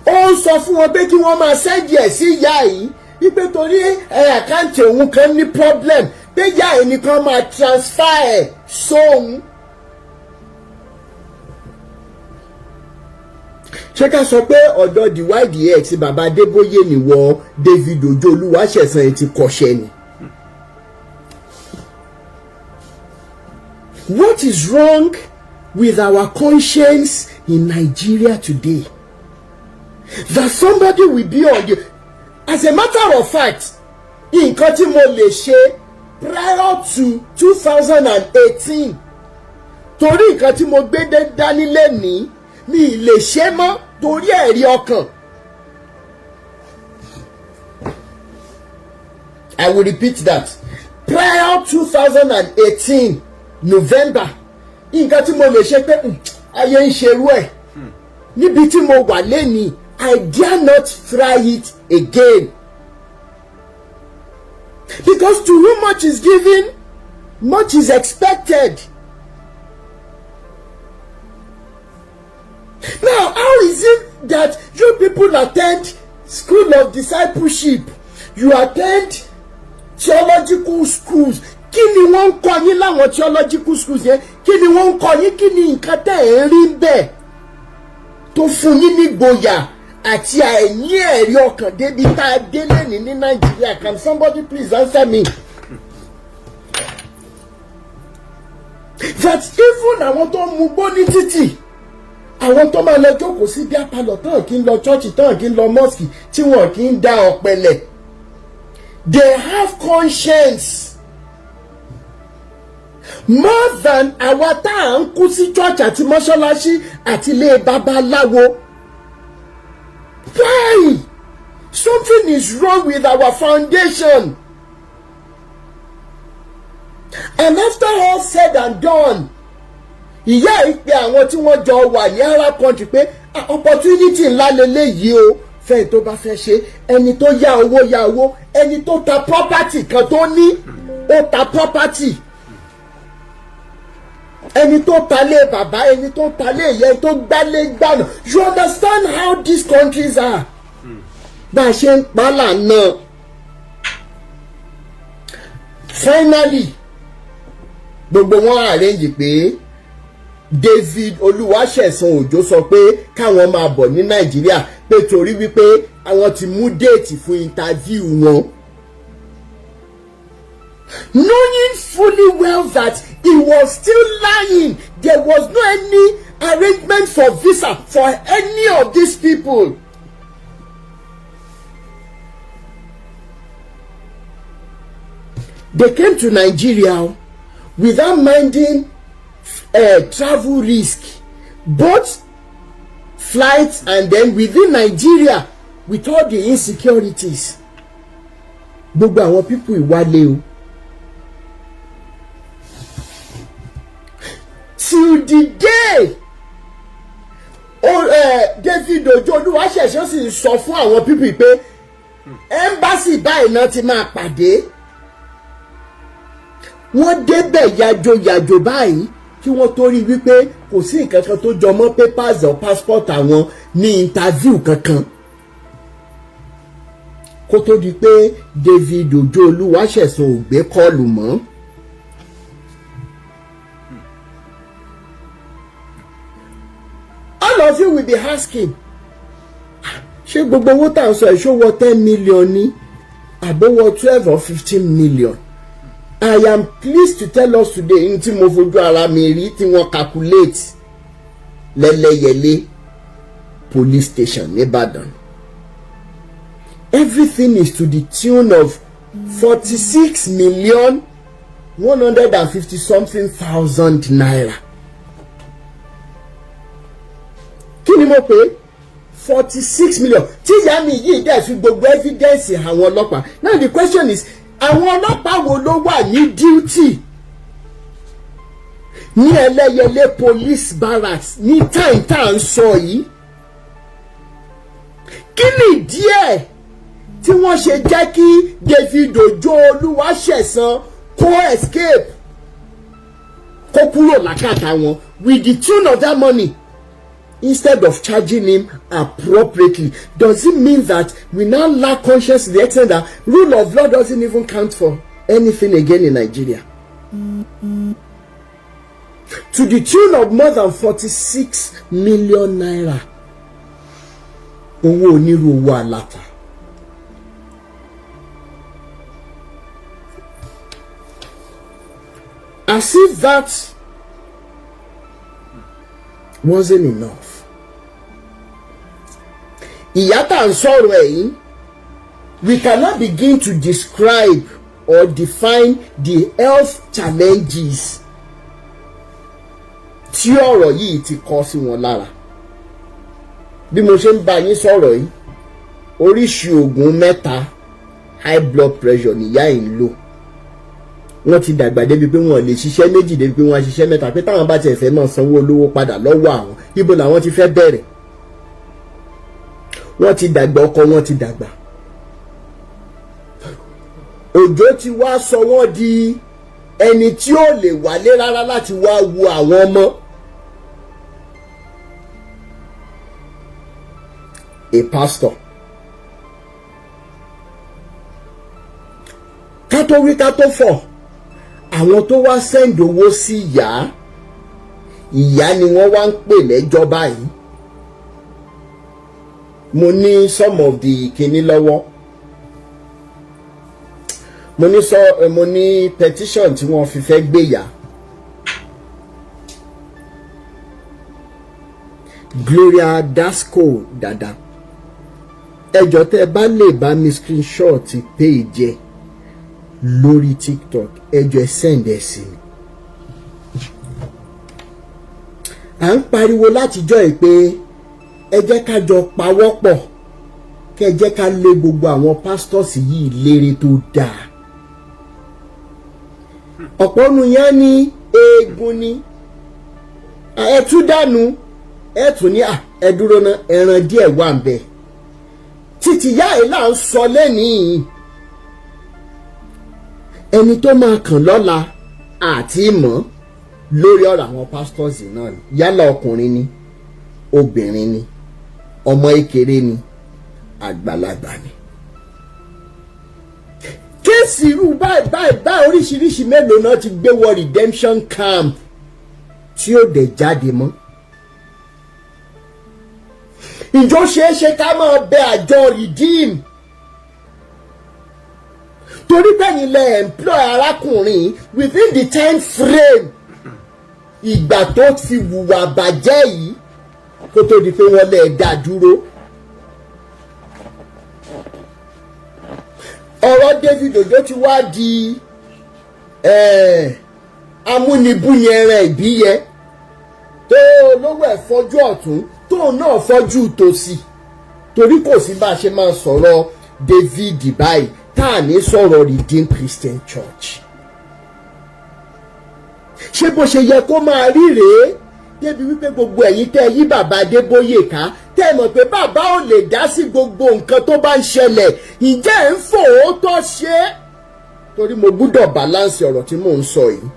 Ó ń sọ fún wọn pé kí wọ́n máa send ẹ̀ sí ìyá yìí, wípé torí ẹ account òun kan ní problem, pé ìyá ẹ̀ nìkan máa transfer ẹ̀ sóhun. Ṣé ká sọ pé ọ̀dọ̀ the YDX bàbá Adébóyè nìwọ David Òjó Olúwaṣẹ̀san ẹ̀ ti kọ́ṣẹ́ ni? What is wrong with our conscience in Nigeria today? That somebody will be on the... As a matter of fact, nǹkan tí mo lè ṣe prior to 2018, torí nǹkan tí mo gbé dání lẹ́nìí, mi lè ṣe mọ́ torí ẹ̀rí ọkàn. I will repeat that. Prior 2018 November, nǹkan tí mo lè ṣe pé ayé ń ṣerú ẹ̀ níbi tí mo wà lẹ́nìí, I dare not try it again. Because to whom much is given, much is expected. Now, how is it that you people attend school of discipleship, you attend theological schools? Kí ni wọ́n ń kọ́ yín láwọn theological schools yẹn? Kí ni wọ́n ń kọ́ yín? Kí ni nǹkan tẹ́ ẹ̀ ń rí bẹ́ẹ̀ tó fún yín ní gboyà àti àìní ẹ̀rí ọkàn débi tá a dé lẹ́nìí ní Nàìjíríà? Can somebody please answer me? That even àwọn tó ń mugbó ní títì, àwọn tó máa lọ jókòó sí bí apalọ̀ tán, kí ń lọ church tán, kí ń lọ mosque, tí wọn kì í da ọ̀pẹ̀lẹ̀, they have conscience more than àwa tá à ń kú sí church àti mọ́ṣáláṣí àti ilé babaláwo. Why? Something is wrong with our foundation. And after all said and done, ìyá yìí pé àwọn tí wọ́n jọ wà ní Arab country pé, "Ah, opportunity ńlá leléyìí o, fẹ́ẹ̀ tó bá fẹ́ ṣe." Ẹni tó yá owó yá owó, ẹni tó ta property kan tó ní, ó ta property, ẹni tó ta lé bàbá, ẹni tó ta lé ìyá, ẹni tó gbálé gbànà. You understand how these countries are? Bá a ṣe ń pa lànà. Finally, gbogbo wọn arrange pé David Olúwaṣẹ̀san Òjó sọ pé káwọn máa bọ̀ ní Nàìjíríà, pé torí wípé àwọn ti mú date fún interview wọn, knowing fully well that he was still lying. There was no any arrangement for visa for any of these people. They came to Nigeria without minding travel risk, both flights and then within Nigeria with all the insecurities. Gbogbo àwọn people ìwálé o. Till the day oh, David Ojo Olúwaṣẹ̀san sì sọ fún àwọn people pé embassy báyìí náà ti máa pàdé. Wọ́n débẹ̀ yajoyajo báyìí kí wọ́n tó rí wípé kò sí nǹkan kan tó jọ mọ́ papers or passport àwọn ní interview kankan, kó tó di pé David Ojo Olúwaṣẹ̀san ò gbé call mọ́. All of you will be asking, ṣé gbogbo owó tá à ń sọ ẹ̀, ṣó wọ 10 million ní àbówọ 12 or 15 million? I am pleased to tell us today, ní tí mo fojú ara mi rí tí wọ́n calculate lẹ́lẹ́yẹlé police station nìbàdàn, everything is to the tune of 46 million 150 something thousand naira. Kí ni mo pè é? 46 million. Tí ìyá mi yìí dẹ̀ fi gbogbo evidence àwọn ọlọ́pàá. Now the question is, àwọn ọlọ́pàá wo ló wà ní duty ní Ẹlẹ́yẹlé police barracks ní time tá à ń sọ yìí? Kí ni díẹ̀ tí wọ́n ṣe jẹ́ kí David Ojo Olúwaṣẹ̀san kó escape, kó kúrò lákàtà wọn with the tune of that money instead of charging him appropriately? Does it mean that we now lack conscience to the extent that rule of law doesn't even count for anything again in Nigeria? To the tune of more than 46 million naira, owó onírú, owó aláta. As if that wasn't enough, ìyá tá à ń sọ̀rọ̀ ẹ̀ yìí, we cannot begin to describe or define the health challenges tí ọ̀rọ̀ yìí ti kọ sí wọn lára. Bí mo ṣe ń bá yín sọ̀rọ̀ yìí, oríṣi oògùn mẹ́ta high blood pressure nìyá yìí ń lò. Wọ́n ti dàgbà débi pé wọ́n lè ṣiṣẹ́ méjì, débi pé wọ́n á ṣiṣẹ́ mẹ́ta, pé táwọn bá tiẹ̀ fẹ́ máa sanwó olówó padà lọ́wọ́ àwọn, ibo làwọn ti fẹ́ bẹ̀rẹ̀? Wọ́n ti dàgbà, ọkọ wọn ti dàgbà. Òjó ti wá sọ wọ́n di ẹni tí ó lè wálé rárá láti wá wo àwọn ọmọ. A pastor. Ká tó wí ká tó fọ̀, àwọn tó wá send owó sí ìyá ìyá ni wọ́n wá ń pè lẹ́jọ́ báyìí. Mo ní some of the kinní lọ́wọ́, mo ní sọ, mo ní petition tí wọ́n fi fẹ́ gbéyà. Gloria Dasco Dada, ẹjọ́ tẹ́ ẹ bá lè bá mi screenshot page ẹ lórí TikTok, ẹjọ́ ẹ send ẹ sí mi. À ń pariwo látijọ́ ẹ pé ẹ jẹ́ ká jọ pawọ́pọ̀, kẹ́ ẹ jẹ́ ká lé gbogbo àwọn pastors yìí lérè tó dáa. Ọ̀pọ̀ nu yẹn ní eegun ni ẹ tú dànù, ẹ tún ní ẹ dúró ná, ẹran díẹ̀ wà ń bẹ̀. Títí yá ẹ̀ là ń sọ lẹ́nìí, ẹni tó máa kàn lọ́la àti mọ̀ lórí ọ̀rọ̀ àwọn pastors náà ni, yálà ọkùnrin ni, obìnrin ni, ọmọ ékeré ni, àgbàlagbà ni. Case irú báyìí báyìí báyìí oríṣiríṣi mélòó náà ti gbé wọ redemption camp tí ó dẹ̀ jáde mọ́. Ìjọ ṣeé ṣe ká máa bẹ àjọ redeem, torí bẹ́yìn lẹ employ arákùnrin within the time frame ìgbà tó fi hùwà bàjẹ́ yìí kó tó di pé wọ́n lè dá dúró. Ọ̀rọ̀ David Ojo ti wá di amúnibúyẹrẹ ìbíyẹ tó lówó ẹ̀ fọ́jú ọ̀tún tóun náà fọ́jú tòsì, torí kò sí bá a ṣe máa sọ̀rọ̀ David báyìí tá à ní sọ̀rọ̀ Redeemed Christian Church. Ṣé bó ṣe yẹ kó máa rí rèé, débi wípé gbogbo ẹ̀yin tẹ́ yí bàbá Adébóyè ká, tẹ́ ẹ mọ̀ pé bàbá ò lè dá sí gbogbo nǹkan tó bá ń ṣẹlẹ̀, ǹjẹ́ ẹ̀ ń fòótọ́ ṣe é? Torí mo gbúdọ̀ balance ọ̀rọ̀ tí mò ń sọ yìí.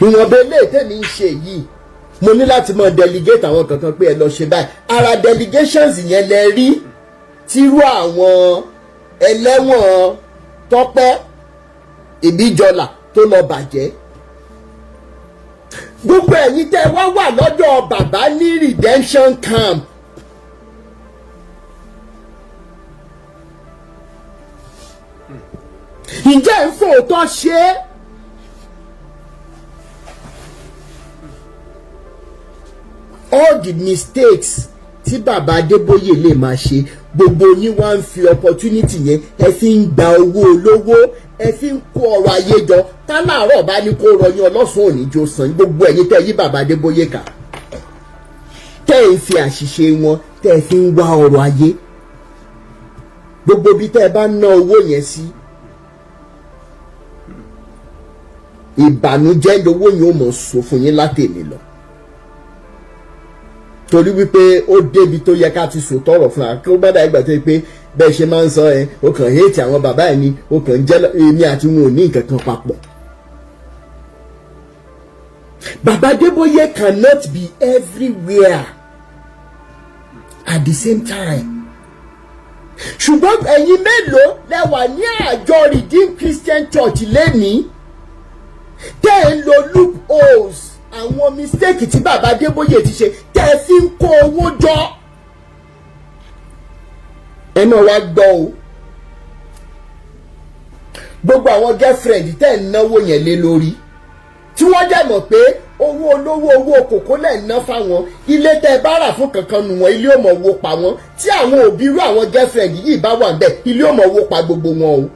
Ìwọ̀nba eléyìí tèmi ń ṣe yìí, mo ní láti máa delegate àwọn kankan pé ẹ lọ ṣe báyìí. Ara delegations yẹn lẹ rí tírú àwọn ẹlẹ́wọ̀n Tọ́pẹ́ Ìbíjọlá tó lọ bàjẹ́. Gbogbo ẹ̀yin tẹ́ wá wà lọ́dọ̀ bàbá ní redemption camp, ǹjẹ́ ń fòótọ́ ṣe é? All the mistakes tí bàbá Adébóyè lè máa ṣe, gbogbo yín wá ń fi opportunity yẹn, ẹ fi ń gba owó olówó, ẹ fi ń kó ọrọ̀ ayé jọ. Táláàárọ̀ bá ní kó rọyìn, ọlọ́sùn òní jó san. Gbogbo ẹ̀yin tẹ́ yí bàbá Adébóyè ká, tẹ́ ẹ ń fi àṣìṣe wọn, tẹ́ ẹ fi ń wá ọrọ̀ ayé, gbogbo bí tẹ́ ẹ bá ná owó yẹn sí, ìbànújẹ́ lowó yẹn ó mọ̀ sọ fún yín látèmi lọ, torí wípé ó débi tó yẹ ká ti sùn tọrọ fún wa. Kí ó bá dà ìgbà tó yẹ pé bẹ́ẹ̀ ṣe máa ń sọ ẹ, ó kàn héètì àwọn bàbá ẹ ni, ó kàn jẹ́ èmi àti wọn ò ní nǹkan kan papọ̀. Bàbá Adébóyè cannot be everywhere at the same time. Ṣùgbọ́n ẹ̀yin mélòó lẹ wà ní àjọ Redeemed Christian Church lẹ́nìí tẹ́ ẹ̀ ń lo loopholes àwọn mistake tí bàbá Adébóyè ti ṣe tẹ́ ẹ fi ń kó owó jọ? Ẹ náà wá gbọ́ o, gbogbo àwọn girlfriend tẹ́ ẹ̀ ń náwó yẹn lé lórí, tí wọ́n dẹ̀ mọ̀ pé owó olówó owó kòkó lẹ̀ ń ná fáwọn, ilé tẹ́ ẹ bá rà fún kankan nù wọ́n, ilé ò mọ̀ owó pa wọ́n. Tí àwọn òbí irú àwọn girlfriend yìí bá wà níbẹ̀, ilé ò mọ̀ owó pa gbogbo wọn o.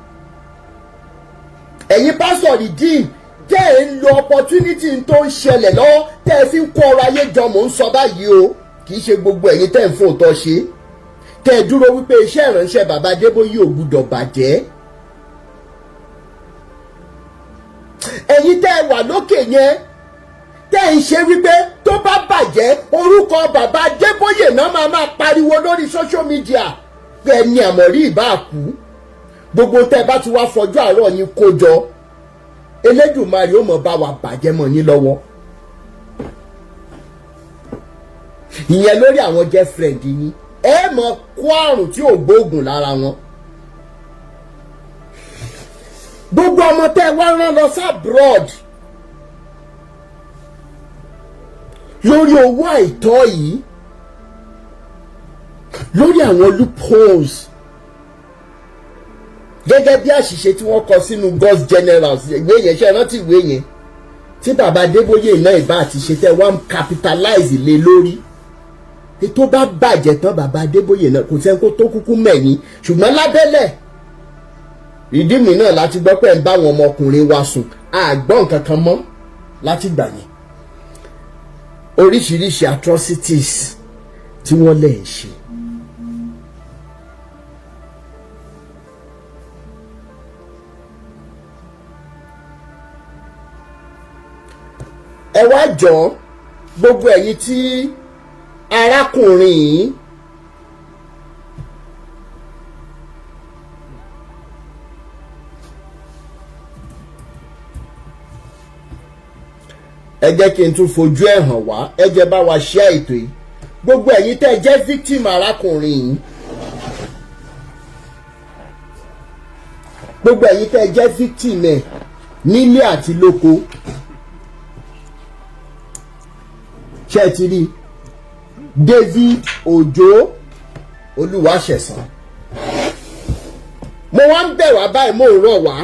Ẹ̀yin pásọ̀ Redeem tẹ́ ẹ̀ ń lo opportunity tó ń ṣẹlẹ̀ lọ́wọ́, tẹ́ ẹ fi ń kó ọrọ̀ ayé jọ, mò ń sọ báyìí o, kì í ṣe gbogbo ẹ̀yin tẹ́ ẹ̀ ń fún òótọ́ ṣe, tẹ́ ẹ dúró wípé iṣẹ́ ìránṣẹ́ bàbá Adébóyè ò gbúdọ̀ bàjẹ́. Ẹ̀yin tẹ́ ẹ wà lókè yẹn, tẹ́ ẹ ń ṣe wípé tó bá bàjẹ́ orúkọ bàbá Adébóyè náà máa máa pariwo lórí social media pé ẹni àmọ̀rí ìbá kú. Gbogbo tẹ́ ẹ bá ti wá fọjọ́ àárọ̀ yín kó jọ, Elédùmarè ó mọ̀ bá wa bàjẹ́ mọ́ yín lọ́wọ́. Ìyẹn lórí àwọn girlfriend yín, ẹ mọ̀ kó àrùn tí ò gbóògùn lára wọn. Gbogbo ọmọ tẹ́ ẹ wá rán lọ sí abroad lórí owó àìtọ́ yìí, lórí àwọn loopholes, gẹ́gẹ́ bí àṣìṣe tí wọ́n kọ sínú God's Generals ìwé yẹn, ṣe rántí ìwé yẹn tí bàbá Adébóyè náà ìbá àti ṣe tẹ́ wọ́n capitalize lé lórí? Tó bá bàjẹ́ tán, bàbá Adébóyè náà kò sẹ́ni kó tó kúkú mẹ̀yìn, ṣùgbọ́n lábẹ́lẹ̀ ìdí mi náà láti gbọ́ pé ń bá àwọn ọmọkùnrin wa sùn, àgbọ̀ nǹkan kan mọ́ láti gbà yẹn. Oríṣiríṣi atrocities tí wọ́n lè ń ṣe. Ẹ wá jọ, gbogbo ẹ̀yin tí arákùnrin yìí ẹ jẹ́ kí n tún fojú ẹ̀ hàn wá, ẹ jẹ́ bá wa ṣe ètò yìí. Gbogbo ẹ̀yin tẹ́ ẹ jẹ́ victim arákùnrin yìí, gbogbo ẹ̀yin tẹ́ ẹ jẹ́ victim ẹ̀ nílé àti lóko, ṣé ẹ ti rí David Òjó Olúwaṣẹ̀san? Mo wá ń bẹ̀ wá báyìí, mo ń rọ̀ wá,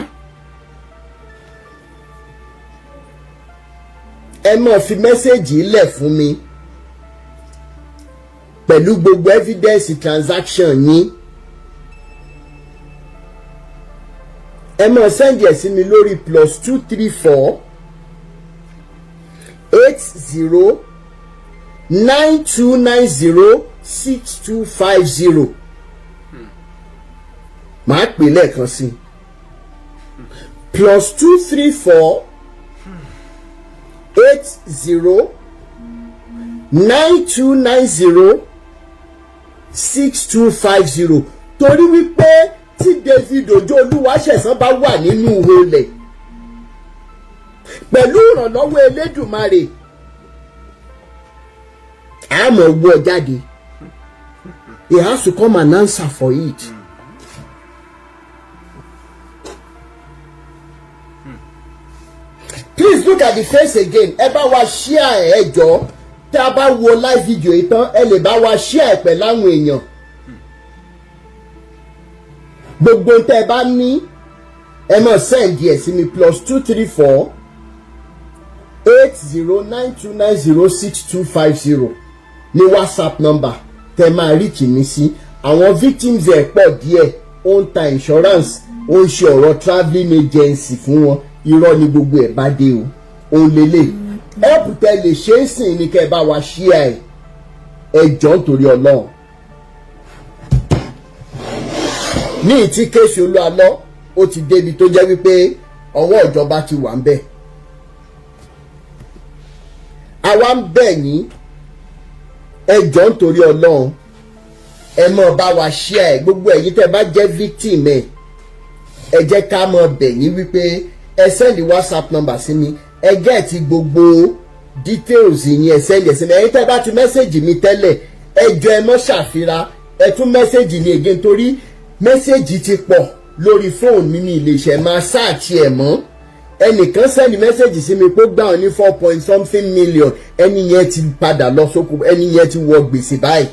ẹ máa fi message lẹ̀ fún mi pẹ̀lú gbogbo evidence transaction yín. Ẹ máa send ẹ̀ sí mi lórí +234 80 9290 6250. Màá pè lẹ́ẹ̀kan sí: +234 80 9290 6250. Torí wípé tí David Òjó Olúwaṣẹ̀san bá wà nínú olè, pẹ̀lú ìrànlọ́wọ́ Elédùmarè, àmọ́ wọ́ jáde. He has to come and answer for it. Please look at the face again. Ẹ bá wa share ẹ jọ̀ọ́. Tí a bá wo live video yìí tán, ẹ lè bá wa share ẹ pẹ̀lú àwọn èèyàn. Gbogbo tẹ́ ẹ bá ní, ẹ máa send ẹ̀ sí mi: +234 80 9290 6250 ní WhatsApp number tẹ́ máa reach mi sí. Àwọn victims ẹ̀ pọ̀ díẹ̀. Ó ń ta insurance, ó ń ṣe ọ̀rọ̀ travelling agency fún wọn. Irọ́ ni gbogbo ẹ̀ bá dé o. Òun lélẹ̀ help tẹ́ lè ṣe é sìn ní kẹ́ ẹ bá wa share ẹ̀. Ẹ jọ̀ọ́, nítorí Ọlọ́run. Ní ìtí case Olúalọ́, ó ti débi tó jẹ́ wípé ọwọ́ ìjọba ti wà ń bẹ̀. Àwa ń bẹ̀ yín, ẹ jọ̀ọ́, nítorí Ọlọ́run, ẹ mọ̀ bá wa share ẹ̀. Gbogbo ẹ̀yin tẹ́ bá jẹ́ victim ẹ̀, ẹ jẹ́ ká mọ̀ bẹ̀ yín wípé ẹ send WhatsApp number sí mi, ẹ get gbogbo details yín, ẹ send ẹ sí mi. Ẹ̀yin tẹ́ bá ti message mi tẹ́lẹ̀, ẹ jọ̀ọ́, ẹ mọ́ ṣàfira, ẹ tún message mi again, torí message ti pọ̀ lórí fóònù mi ní iléeṣẹ́ máa search ẹ̀ mọ́. Ẹnìkan send message sí mi pé ó gbà ọ́ ní four point something million. Ẹni yẹn ti padà lọ sóko, ẹni yẹn ti wọ gbèsè báyìí,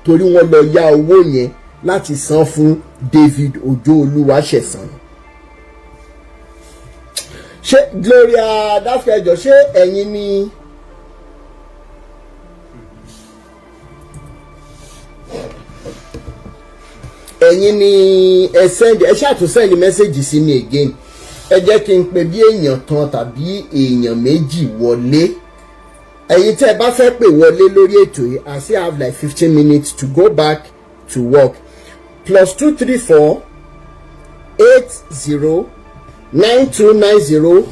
torí wọ́n lọ yá owó yẹn láti san fún David Ojo Olúwaṣẹ̀san. Ṣé Gloria Dáfẹ́jọ, ṣé ẹ̀yin ni? Ẹ̀yin ni ẹ send, ẹ ṣáà tún send message sí mi again. Ẹ jẹ́ kí n pe bí èèyàn kan tàbí èèyàn méjì wọlé. Ẹ̀yin tẹ́ ẹ bá fẹ́ pè wọlé lórí ètò yìí, I still have like 15 minutes to go back to work. +234 80 9290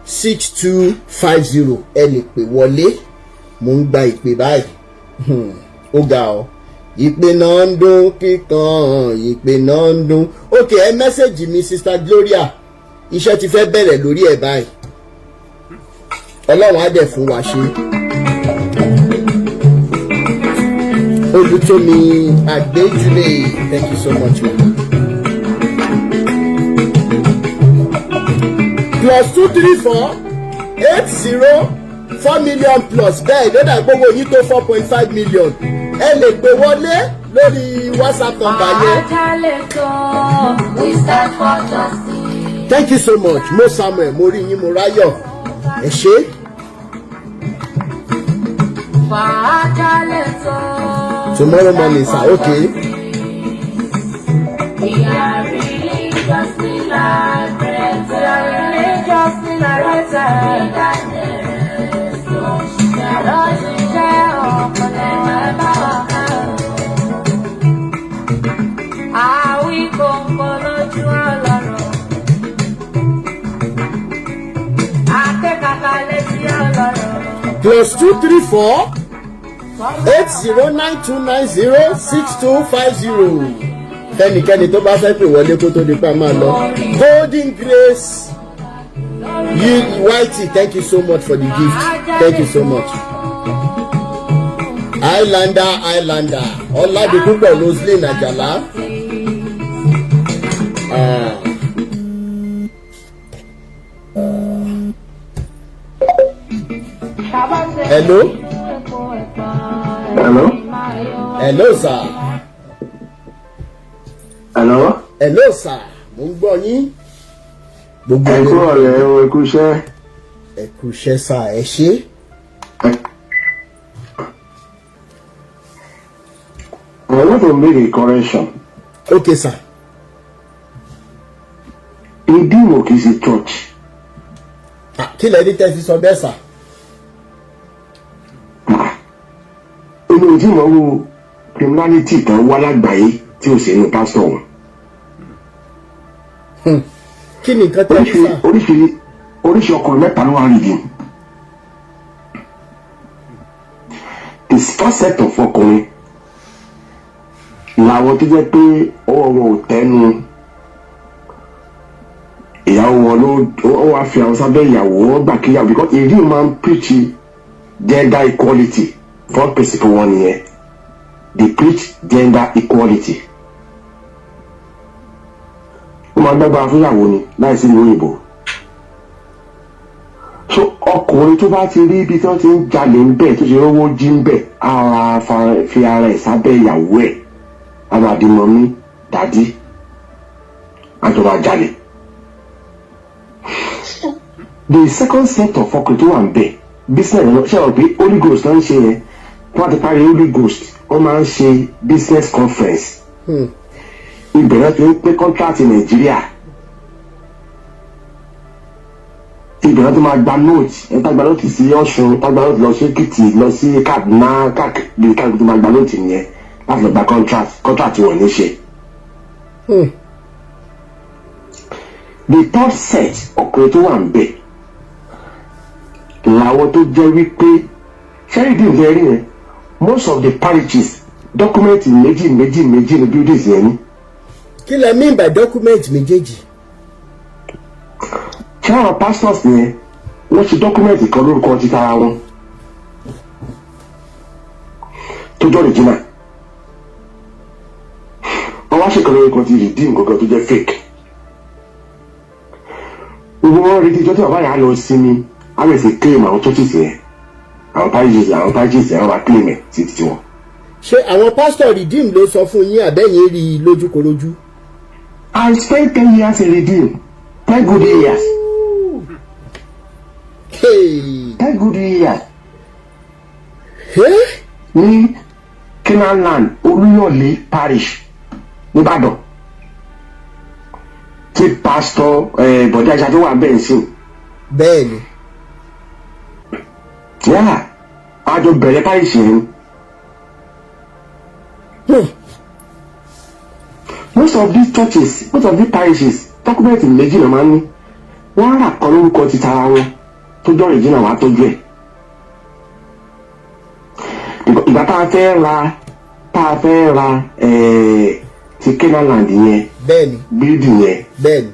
6250, ẹ lè pè wọlé. Mo ń gba ìpè báyìí. Ó ga ọ. Ìpè náà ń dún kíkan, ìpè náà ń dún. Ok, ẹ message mi, Sister Gloria. Iṣẹ́ ti fẹ́ bẹ̀rẹ̀ lórí ẹ̀ báyìí. Ọlọ́run á dẹ̀ fún wa ṣe. Olùtómi Àgbéjúlé, thank you so much, mama. +234 80 4 million plus bẹ́ẹ̀ ló dà gbogbo yín tó 4.5 million. Ẹ lè pè wọlé lórí WhatsApp number yẹn. We stand for justice. Thank you so much, Mo Samuel. Mo rí yín, mo ráyọ̀, ẹ ṣé. Fàájálẹ̀ tó. Tomorrow morning, sir. Okay. We are religiously liberated. We are religiously liberated. Lọ ṣiṣẹ́ ọpọlọ ẹ bá wa ká. Àwí kòǹkò lójú ọlọ́run. Akẹ́kàkà létí ọlọ́run. +234 80 9290 6250. Fẹ́nikẹ́ni tó bá fẹ́ pè wọlé kó tó di pa máa lọ. Golden Grace you Whitey, thank you so much for the gift. Thank you so much. Islander, Islander Ọládìpúpọ̀, Roslyn Àjàlá. Ah. Hello. Hello? Hello, sir. Hello? Hello, sir, mo ń gbọ́ yín. Gbogbo Ẹ kú ọ̀rẹ́ o, ẹ kú iṣẹ́. Ẹ kú iṣẹ́ sir, ẹ ṣé. I want to make a correction. Okay, sir. Redeem kì í ṣe church. Ah, kí lẹ ní tẹ́ fi sọ bẹ́ẹ̀, sir? Èmi ò tí mọ̀ wo criminality kan wá lágbàáyé tí ò sí inú pásítọ̀ wọn. Kí ni nǹkan tẹ́ fi Oríṣi sir? Oríṣi ọkùnrin mẹ́ta ló wà Redeem. The first set of ọkùnrin làwọn tó jẹ́ pé ọwọ́ wọn ò tẹ́nu ìyàwó wọn ló ó wá fi àwọn sábẹ́ ìyàwó wọn gbà kíyàwó, because Redeem máa ń preach gender equality. First principle wọn nìyẹn, they preach gender equality. Ó máa gbàgbára fún ìyàwó ni láìsí ìlú òyìnbó. So ọkùnrin tó bá ti rí ibi tí wọ́n ti ń jalè ń bẹ̀, tó ti rówó jí ń bẹ̀, ara fi ara ẹ̀ sábẹ́ ìyàwó ẹ̀, á máa di mummy, daddy, á jọ máa jalè. The second set of ọkùnrin tó wà ń bẹ̀, business náà ṣe àwọn pé Holy Ghost náà ń ṣe yẹn. Tí wọ́n ti parí Holy Ghost, wọ́n máa ń ṣe business conference. Ibẹ̀ náà ti ń pín contract Nàìjíríà. Ibẹ̀ náà ti máa gba note ẹ̀, tá gba note sí Ọ̀ṣun, tá gba note lọ sí Èkìtì, lọ sí Kaduna, káàkiri káàkiri tó máa gba note yẹn láti lọ gba contract wọ́n ní ṣe. The third set ọkùnrin tó wà ń bẹ̀ làwọn tó jẹ́ wípé ṣẹ́rí bí nǹkan rí yẹn, most of the parishes, document méjì méjì méjì ní buildings yẹn ní. Kí lẹ mean by document méjèèjì? Ṣé àwọn pastors yẹn, wọ́n ṣe document kan lórúkọ ti tara wọn tó jẹ́ original, wọ́n wá ṣèkan lórúkọ ti Redeem gangan tó jẹ́ fake. Gbogbo wọn retí ìjọ tí bàbá yà á lọ sinmi, á bẹ̀rẹ̀ sí claim àwọn churches yẹn, àwọn parishes yẹn, wọ́n máa claim ẹ̀ sí ti wọn. Ṣé àwọn pásítọ̀ Redeem ló sọ fún yín, àbẹ́yìn rí i lójúkorojú? I spent 10 years in Redeem, 10 good years. Hey. 10 good years. Hey? Ní Canaan Land, Olúyọ̀lé Parish nìbàdàn, tí pásítọ̀ Bọ̀dé Àṣà tó wà bẹ́ẹ̀ ń sìn. Bẹ́ẹ̀ ni. Yá a jọ bẹ̀rẹ̀ parish yẹn. Most of these churches, most of these parishes, document méjì náà máa ń ní. Wọ́n rà kan lórúkọ ti tara wọn tó jọ́ original, wàá tọ́jú ẹ̀. Ìgbà tá a fẹ́ ra tá a fẹ́ ra ti Kenaland yẹn, building yẹn,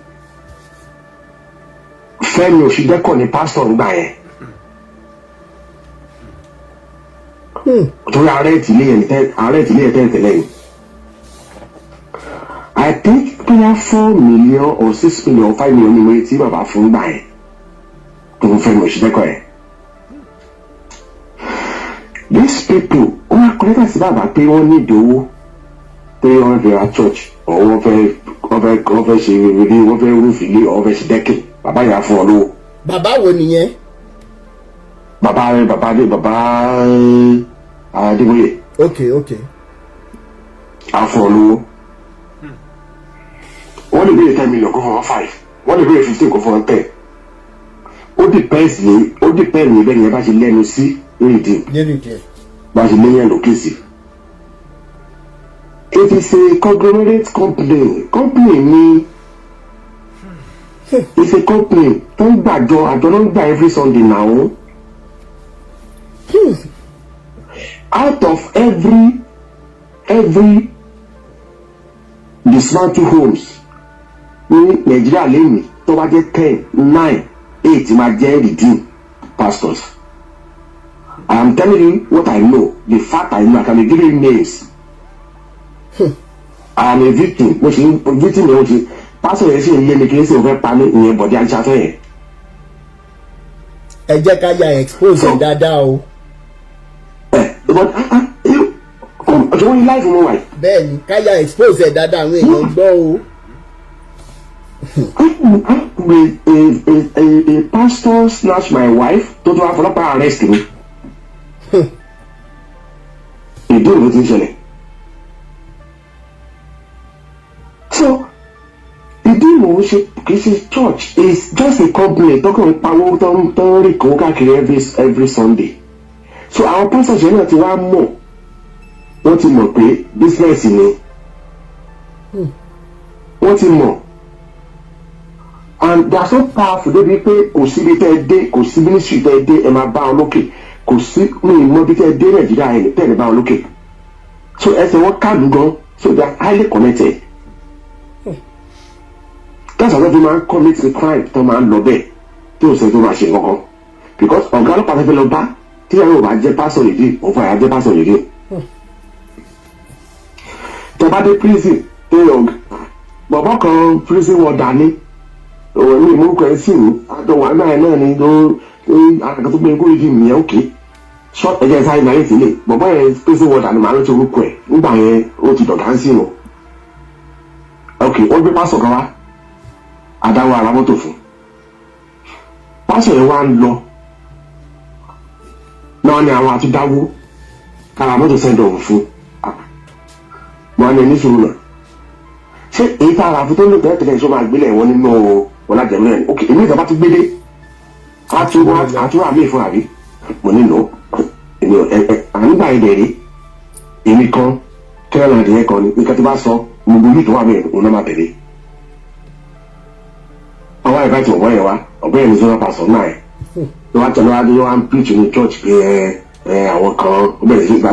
Fẹ́mi Òṣìdẹ́kọ̀ ni pásítọ̀ ń gbà yẹn. Torí ààrẹ ìtìlẹ̀ yẹn ààrẹ ìtìlẹ̀ yẹn tẹ́lẹ̀ tẹ́lẹ̀ yìí. I think bóyá 4 million or 6 million or 5 million ni mo tí bàbá fún gbà yẹn tó fún Fẹ́mi Òṣìdẹ́kọ̀ yẹn. These people, wọ́n á kọ lẹ́tà sí bàbá pé wọ́n ní ìdówó, pé wọ́n fẹ́ ra church or wọ́n fẹ́ ṣe rere, wọ́n fẹ́ roof ilé or wọ́n fẹ́ ṣe decking. Bàbá yà á fún ọ lówó. Bàbá wo nìyẹn? Bàbá rẹ, bàbá adé, bàbá Adébóyè. Ok. Á fún ọ lówó. Wọ́n lè béèrè 10 million, kó fún wọn 5. Wọ́n lè béèrè 15, kó fún wọn 10. Ó depends ní bẹ́ẹ̀ ni ẹ bá ṣe lẹ́nu sí lórí ìdí lérí díẹ̀. Bá ṣe léyìn lókè sí. It is a conglomerate company. Company ni, it's a company tó ń gbàjọ, àjọ ló ń gbà every Sunday now. Out of every dismantled homes ní Nàìjíríà lẹ́yìn, tó bá jẹ́ 10, 9, 8 máa jẹ́ Redeem pastors. I am telling you what I know, the fact I know. I can be giving you names. I am a victim. Mo ṣe ń victim yẹn, mo ṣe pastor yẹn ṣe ń lé mi kí n sì fẹ́ pa mí, ìyẹn Bọ̀dé Ajíṣafẹ́ yẹn. Ẹ jẹ́ ká ya expose ẹ̀ dáadáa o. Ẹ but ah ah, ọjọ́ wọ́n ní life mo wà yìí. Bẹ́ẹ̀ ni, ká ya expose ẹ̀ dáadáa, àwọn èèyàn gbọ́ o. A pastor snatch my wife, tó tún wá fọlọ́pàá arrest mi. Ìdí òun ti ń ṣẹlẹ̀. So ìdí mò ń ṣe kì í ṣe church, it's just a company tó kàn ń pawó, tó ń rí kó káàkiri every Sunday. So àwọn pastors yẹn náà ti wá mọ̀, wọ́n ti mọ̀ pé business ni wọ́n ti mọ̀, and they are so powerful débi pé kò síbi tẹ́ ẹ dé, kò sí ministry tẹ́ ẹ dé, ẹ máa bá wọn lókè. Kò sí mi ì mọ ibi tẹ́ ẹ dé Nàìjíríà ẹ tẹ́ ẹ bá wọn lókè. So ẹsẹ̀ wọn kàlù gan, so they are highly connected. That's why they máa ń commit the crime tó máa ń lọ bẹ́ẹ̀ tí ò sẹ́ tó máa ṣe kankan, because ọ̀gá ọlọ́pàá fẹ́ fẹ́ lọ bá tí ìyàwó bá jẹ́ pásọ̀ yìí, òun fún àyà jẹ́ pásọ̀ yìí. Tẹ́ bá dé prison, tẹ́ ọ̀gá bọ̀bọ̀ kan, prison warder ní òun ní ìmúkọ ẹ sí ní àjọ wà náà náà ni ló àkàkọ́ tó gbé kó yìí nìyẹn. Òkè short ẹ̀jẹ̀ sáré náà yìí sílẹ̀, bọ̀bọ̀ yẹn, prison warder ni, màá rántí orúkọ ẹ̀ nígbà yẹn, ó ti dọ̀gá ń sìn o. Ok, wọ́n gbé pásọ̀ kan wá, adáwọ̀ ara mọ́tò fún pásọ̀ yẹn, wá ń lọ náà ni àwọn àtúndáwó kára mọ́tò send off fún wọn ní ẹni sùúrù náà. Ṣé èyí tá a rà fún tó ń lò tẹ́lẹ̀ tẹ́lẹ̀, ṣó máa gbélé wọn nínú ọ̀làjẹ̀mú náà ni? Ok, èmi ìjọba tún gbélé àtúrà míì fún àbí mo nílò èmi ẹ ẹ ànígbà yẹn dẹ̀rẹ̀ èmi kan kẹ́rẹ́ adìyẹ kan ni nǹkan tí bá sọ gbogbo yìí tó wà mí, òun náà máa tẹ̀lé. Àwọn àìbáyìí ọ̀bọ yẹn wá, ọ̀bọ yẹn ní sọ́nà pàṣọ náà ẹ̀ ló wá tẹ̀lé wá dé, wá ń preach ní church pé ẹ ẹ àwọn kan ó bẹ̀rẹ̀ sí ìgbà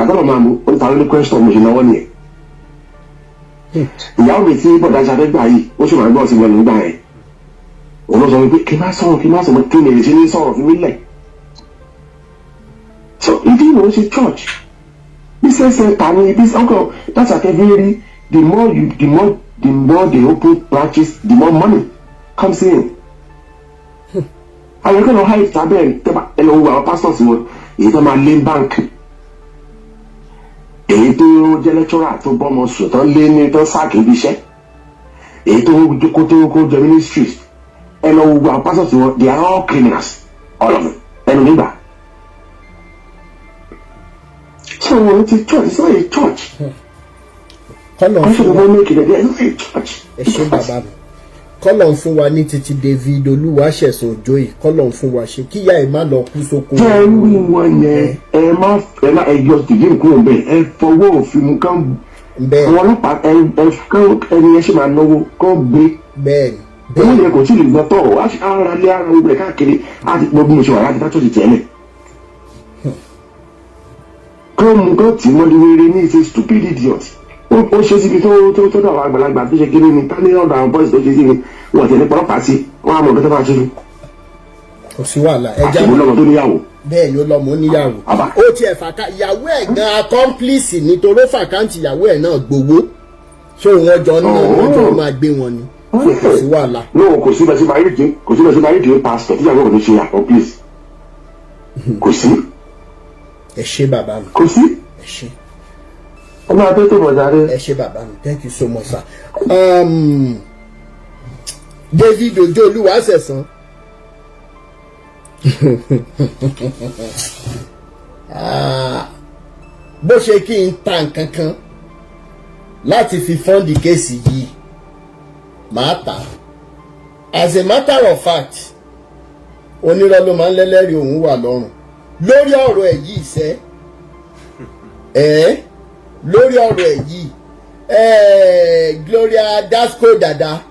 tó lọ́ máa mú ó ní ta ló ní question, mo ṣe náwó nìyẹn. Ìyàwó mi tí bọ̀dá ṣadé gbà yìí, ó sì máa ń gbọ́ sí lẹ́nu nígbà yẹn, òun ló sọ wípé kí n má sọ̀rọ̀, kí n má sọ̀rọ̀, kí n lè ṣe ní sọ̀rọ̀ fún mi lẹ̀. So ìdí ìwọ̀n ṣe church, business center ni this uncle. That's like every the more you the more they open branches, the more money comes in. Àwọn ẹgbẹ́ lọ háì sábẹ́ ẹ lọ wo àwọn pastors wọn, èyí tó máa lé bank, èyí tó jẹ́ lecturer tó bọ́mọ sùn tó lé ní tó sack ibi iṣẹ́, èyí tó kó tó kó jẹ ministries. Ẹ lọ wo àwọn pastors wọn, they are all criminals, all of them, ẹnu nígbà. So wọn ti church, it's not a church. Kọ́lọ̀ wọ́n ṣe fún wa fẹ́ make it, it's not a church. Ẹ ṣé bàbá mi. Kọ́lọ̀ ń fún wa ní títí David Olúwaṣẹ̀san Òjó yìí, kọ́lọ̀ ń fún wa ṣe kíyà ẹ̀ má lọ kú sóko. Tẹ́ ẹ rí wọn yẹn, ẹ má ẹ yọ tìjú kúrò bẹ́ẹ̀, ẹ fọwọ́ òfin mú kán. Àwọn ọlọ́pàá, ẹ ẹ kán, ẹni yẹn ṣì máa náwó kán gbé. Bẹ́ẹ̀ ni. Owó yẹn kò tí ì lè gbọ́ tọ̀ á ṣe ara lé ara gbogbo ẹ̀ káàkiri á ti gbọ́ bí mo ṣe wà láti dá church tẹ́lẹ̀. Kán mú, kán tì í mọ́lé wéré ní ìṣe. Stupid idiot. Ó ṣe síbi tó dọ̀ àwọn àgbàlagbà tó ṣe kéré ni tá ní ọ̀dọ̀ àwọn boys tó ṣe sí ni wọ́n tẹ̀lé pọlọ́pàá sí wọ́n á mọ̀ nǹkan tó máa ṣe fún. Kò sí wàhálà, ẹja. Àti ìmúlọ́mọ tó níyàwó. Bẹ́ẹ̀ ni, ó lọ́mọ, ó níyàwó. Àbá. Ó tiẹ̀ fàkà ìyàwó ẹ̀ gan, accomplice nítorí ó f'account ìyàwó ẹ̀ náà gbowó, ṣé wọ́n jọ ń ná, wọ́n jọ máa gbé wọn ni. So kò sí wàhálà. No, kò sí bẹ́ẹ̀ sí máa rí di, kò sí bẹ́ẹ̀ sí máa rí di pastor tíyàwó kò ní ṣe accomplice, kò sí. Ẹ ṣé, bàbá mi. Kò sí. Ẹ ṣé. Ọmọ adé tó bọ̀ jáde. Ẹ ṣé, bàbá mi. Thank you so much, sir. David Ojo Olúwaṣẹ̀san. Ah, bó ṣe kí n ta nǹkan kan láti fi fund case yìí, màá tà á. As a matter of fact, onírọ́ ló máa ń lẹ́lẹ́rìí òun wà lọ́rùn lórí ọ̀rọ̀ ẹ̀ yìí sẹ́ ẹ̀ lórí ọ̀rọ̀ ẹ̀ yìí ẹ̀. Gloria Dasco Dada,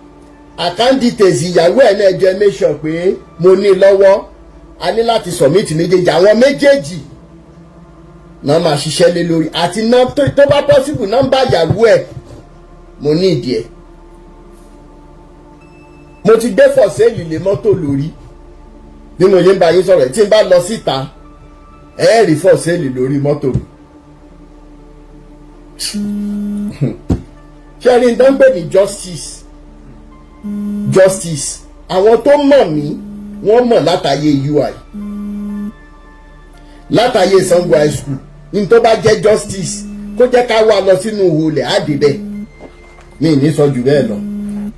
account details ìyàwó ẹ̀ náà jẹ́, make sure pé mo ní lọ́wọ́. A ní láti submit méjèèjì, àwọn méjèèjì náà máa ṣiṣẹ́ lé lórí àti tó bá possible, nọ́mbà ìyàwó ẹ̀ mo ní ìdí ẹ̀. Mo ti gbé for sale lé mọ́tò lórí bí mo yé ń bá yín sọ̀rọ̀. Tí n bá lọ síta, ẹ rí for sale lórí mọ́tò mi. Ṣé ẹni tó ń pè ní justice, justice, àwọn tó mọ̀ mí, wọ́n mọ̀ látàyè UI, látàyè Sango High School, ní tó bá jẹ́ justice, kó jẹ́ ká wá lọ sínú ìhòòlẹ̀ àdìbẹ́ mi ní sọ jù bẹ́ẹ̀ lọ.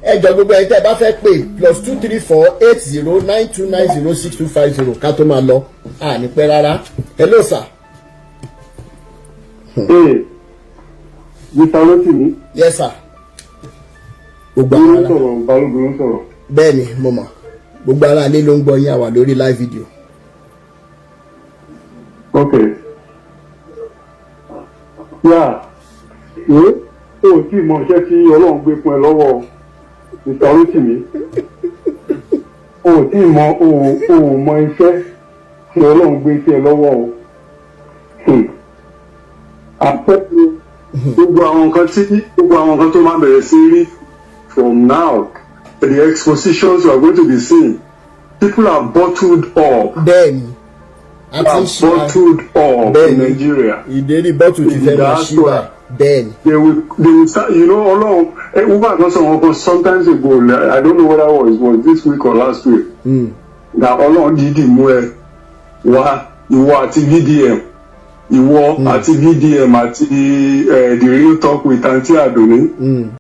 Ẹ jọ, gbogbo ẹni tẹ́ ẹ bá fẹ́ pè, +234 80 9290 6250. Ká tó máa lọ, à ní pẹ́ rárá. Hello, sir. Ee, Mr. Rotimi. Yes, sir. Gbogbo ló àwọn ń ará sọ̀rọ̀, Balógun ló ń sọ̀rọ̀. Bẹ́ẹ̀ ni, mo mọ̀. Gbogbo ará ilé ló ń gbọ́ yín, àwà lórí live video. Ok. Yà, ẹ ò tí ì mọ iṣẹ́ tí Ọlọ́run gbé fún ẹ lọ́wọ́, Mr. Rotimi. O ò tí ì mọ, o ò mọ iṣẹ́ tí Ọlọ́run gbé sí ẹ lọ́wọ́ o. Àpẹẹrẹ gbogbo àwọn nǹkan tó máa bẹ̀rẹ̀ sí rí from now, the expositions you are going to be seeing, people are bottled up. Bẹ́ẹ̀ ni, a ti Are ń ṣe bottled up Bẹ́ẹ̀ in ni. Nigeria. Ìdérí bottle ti fẹ́ máa ṣí báyìí, bẹ́ẹ̀ ni. They will start, Ọlọ́run, woman kan sọ wọn kan sometimes ago, I don't know whether it was this week or last week, that Ọlọ́run dídì mú ẹ wá, ìwọ àti VDM, ìwọ àti VDM àti The Real Talk with Aunty Adoni.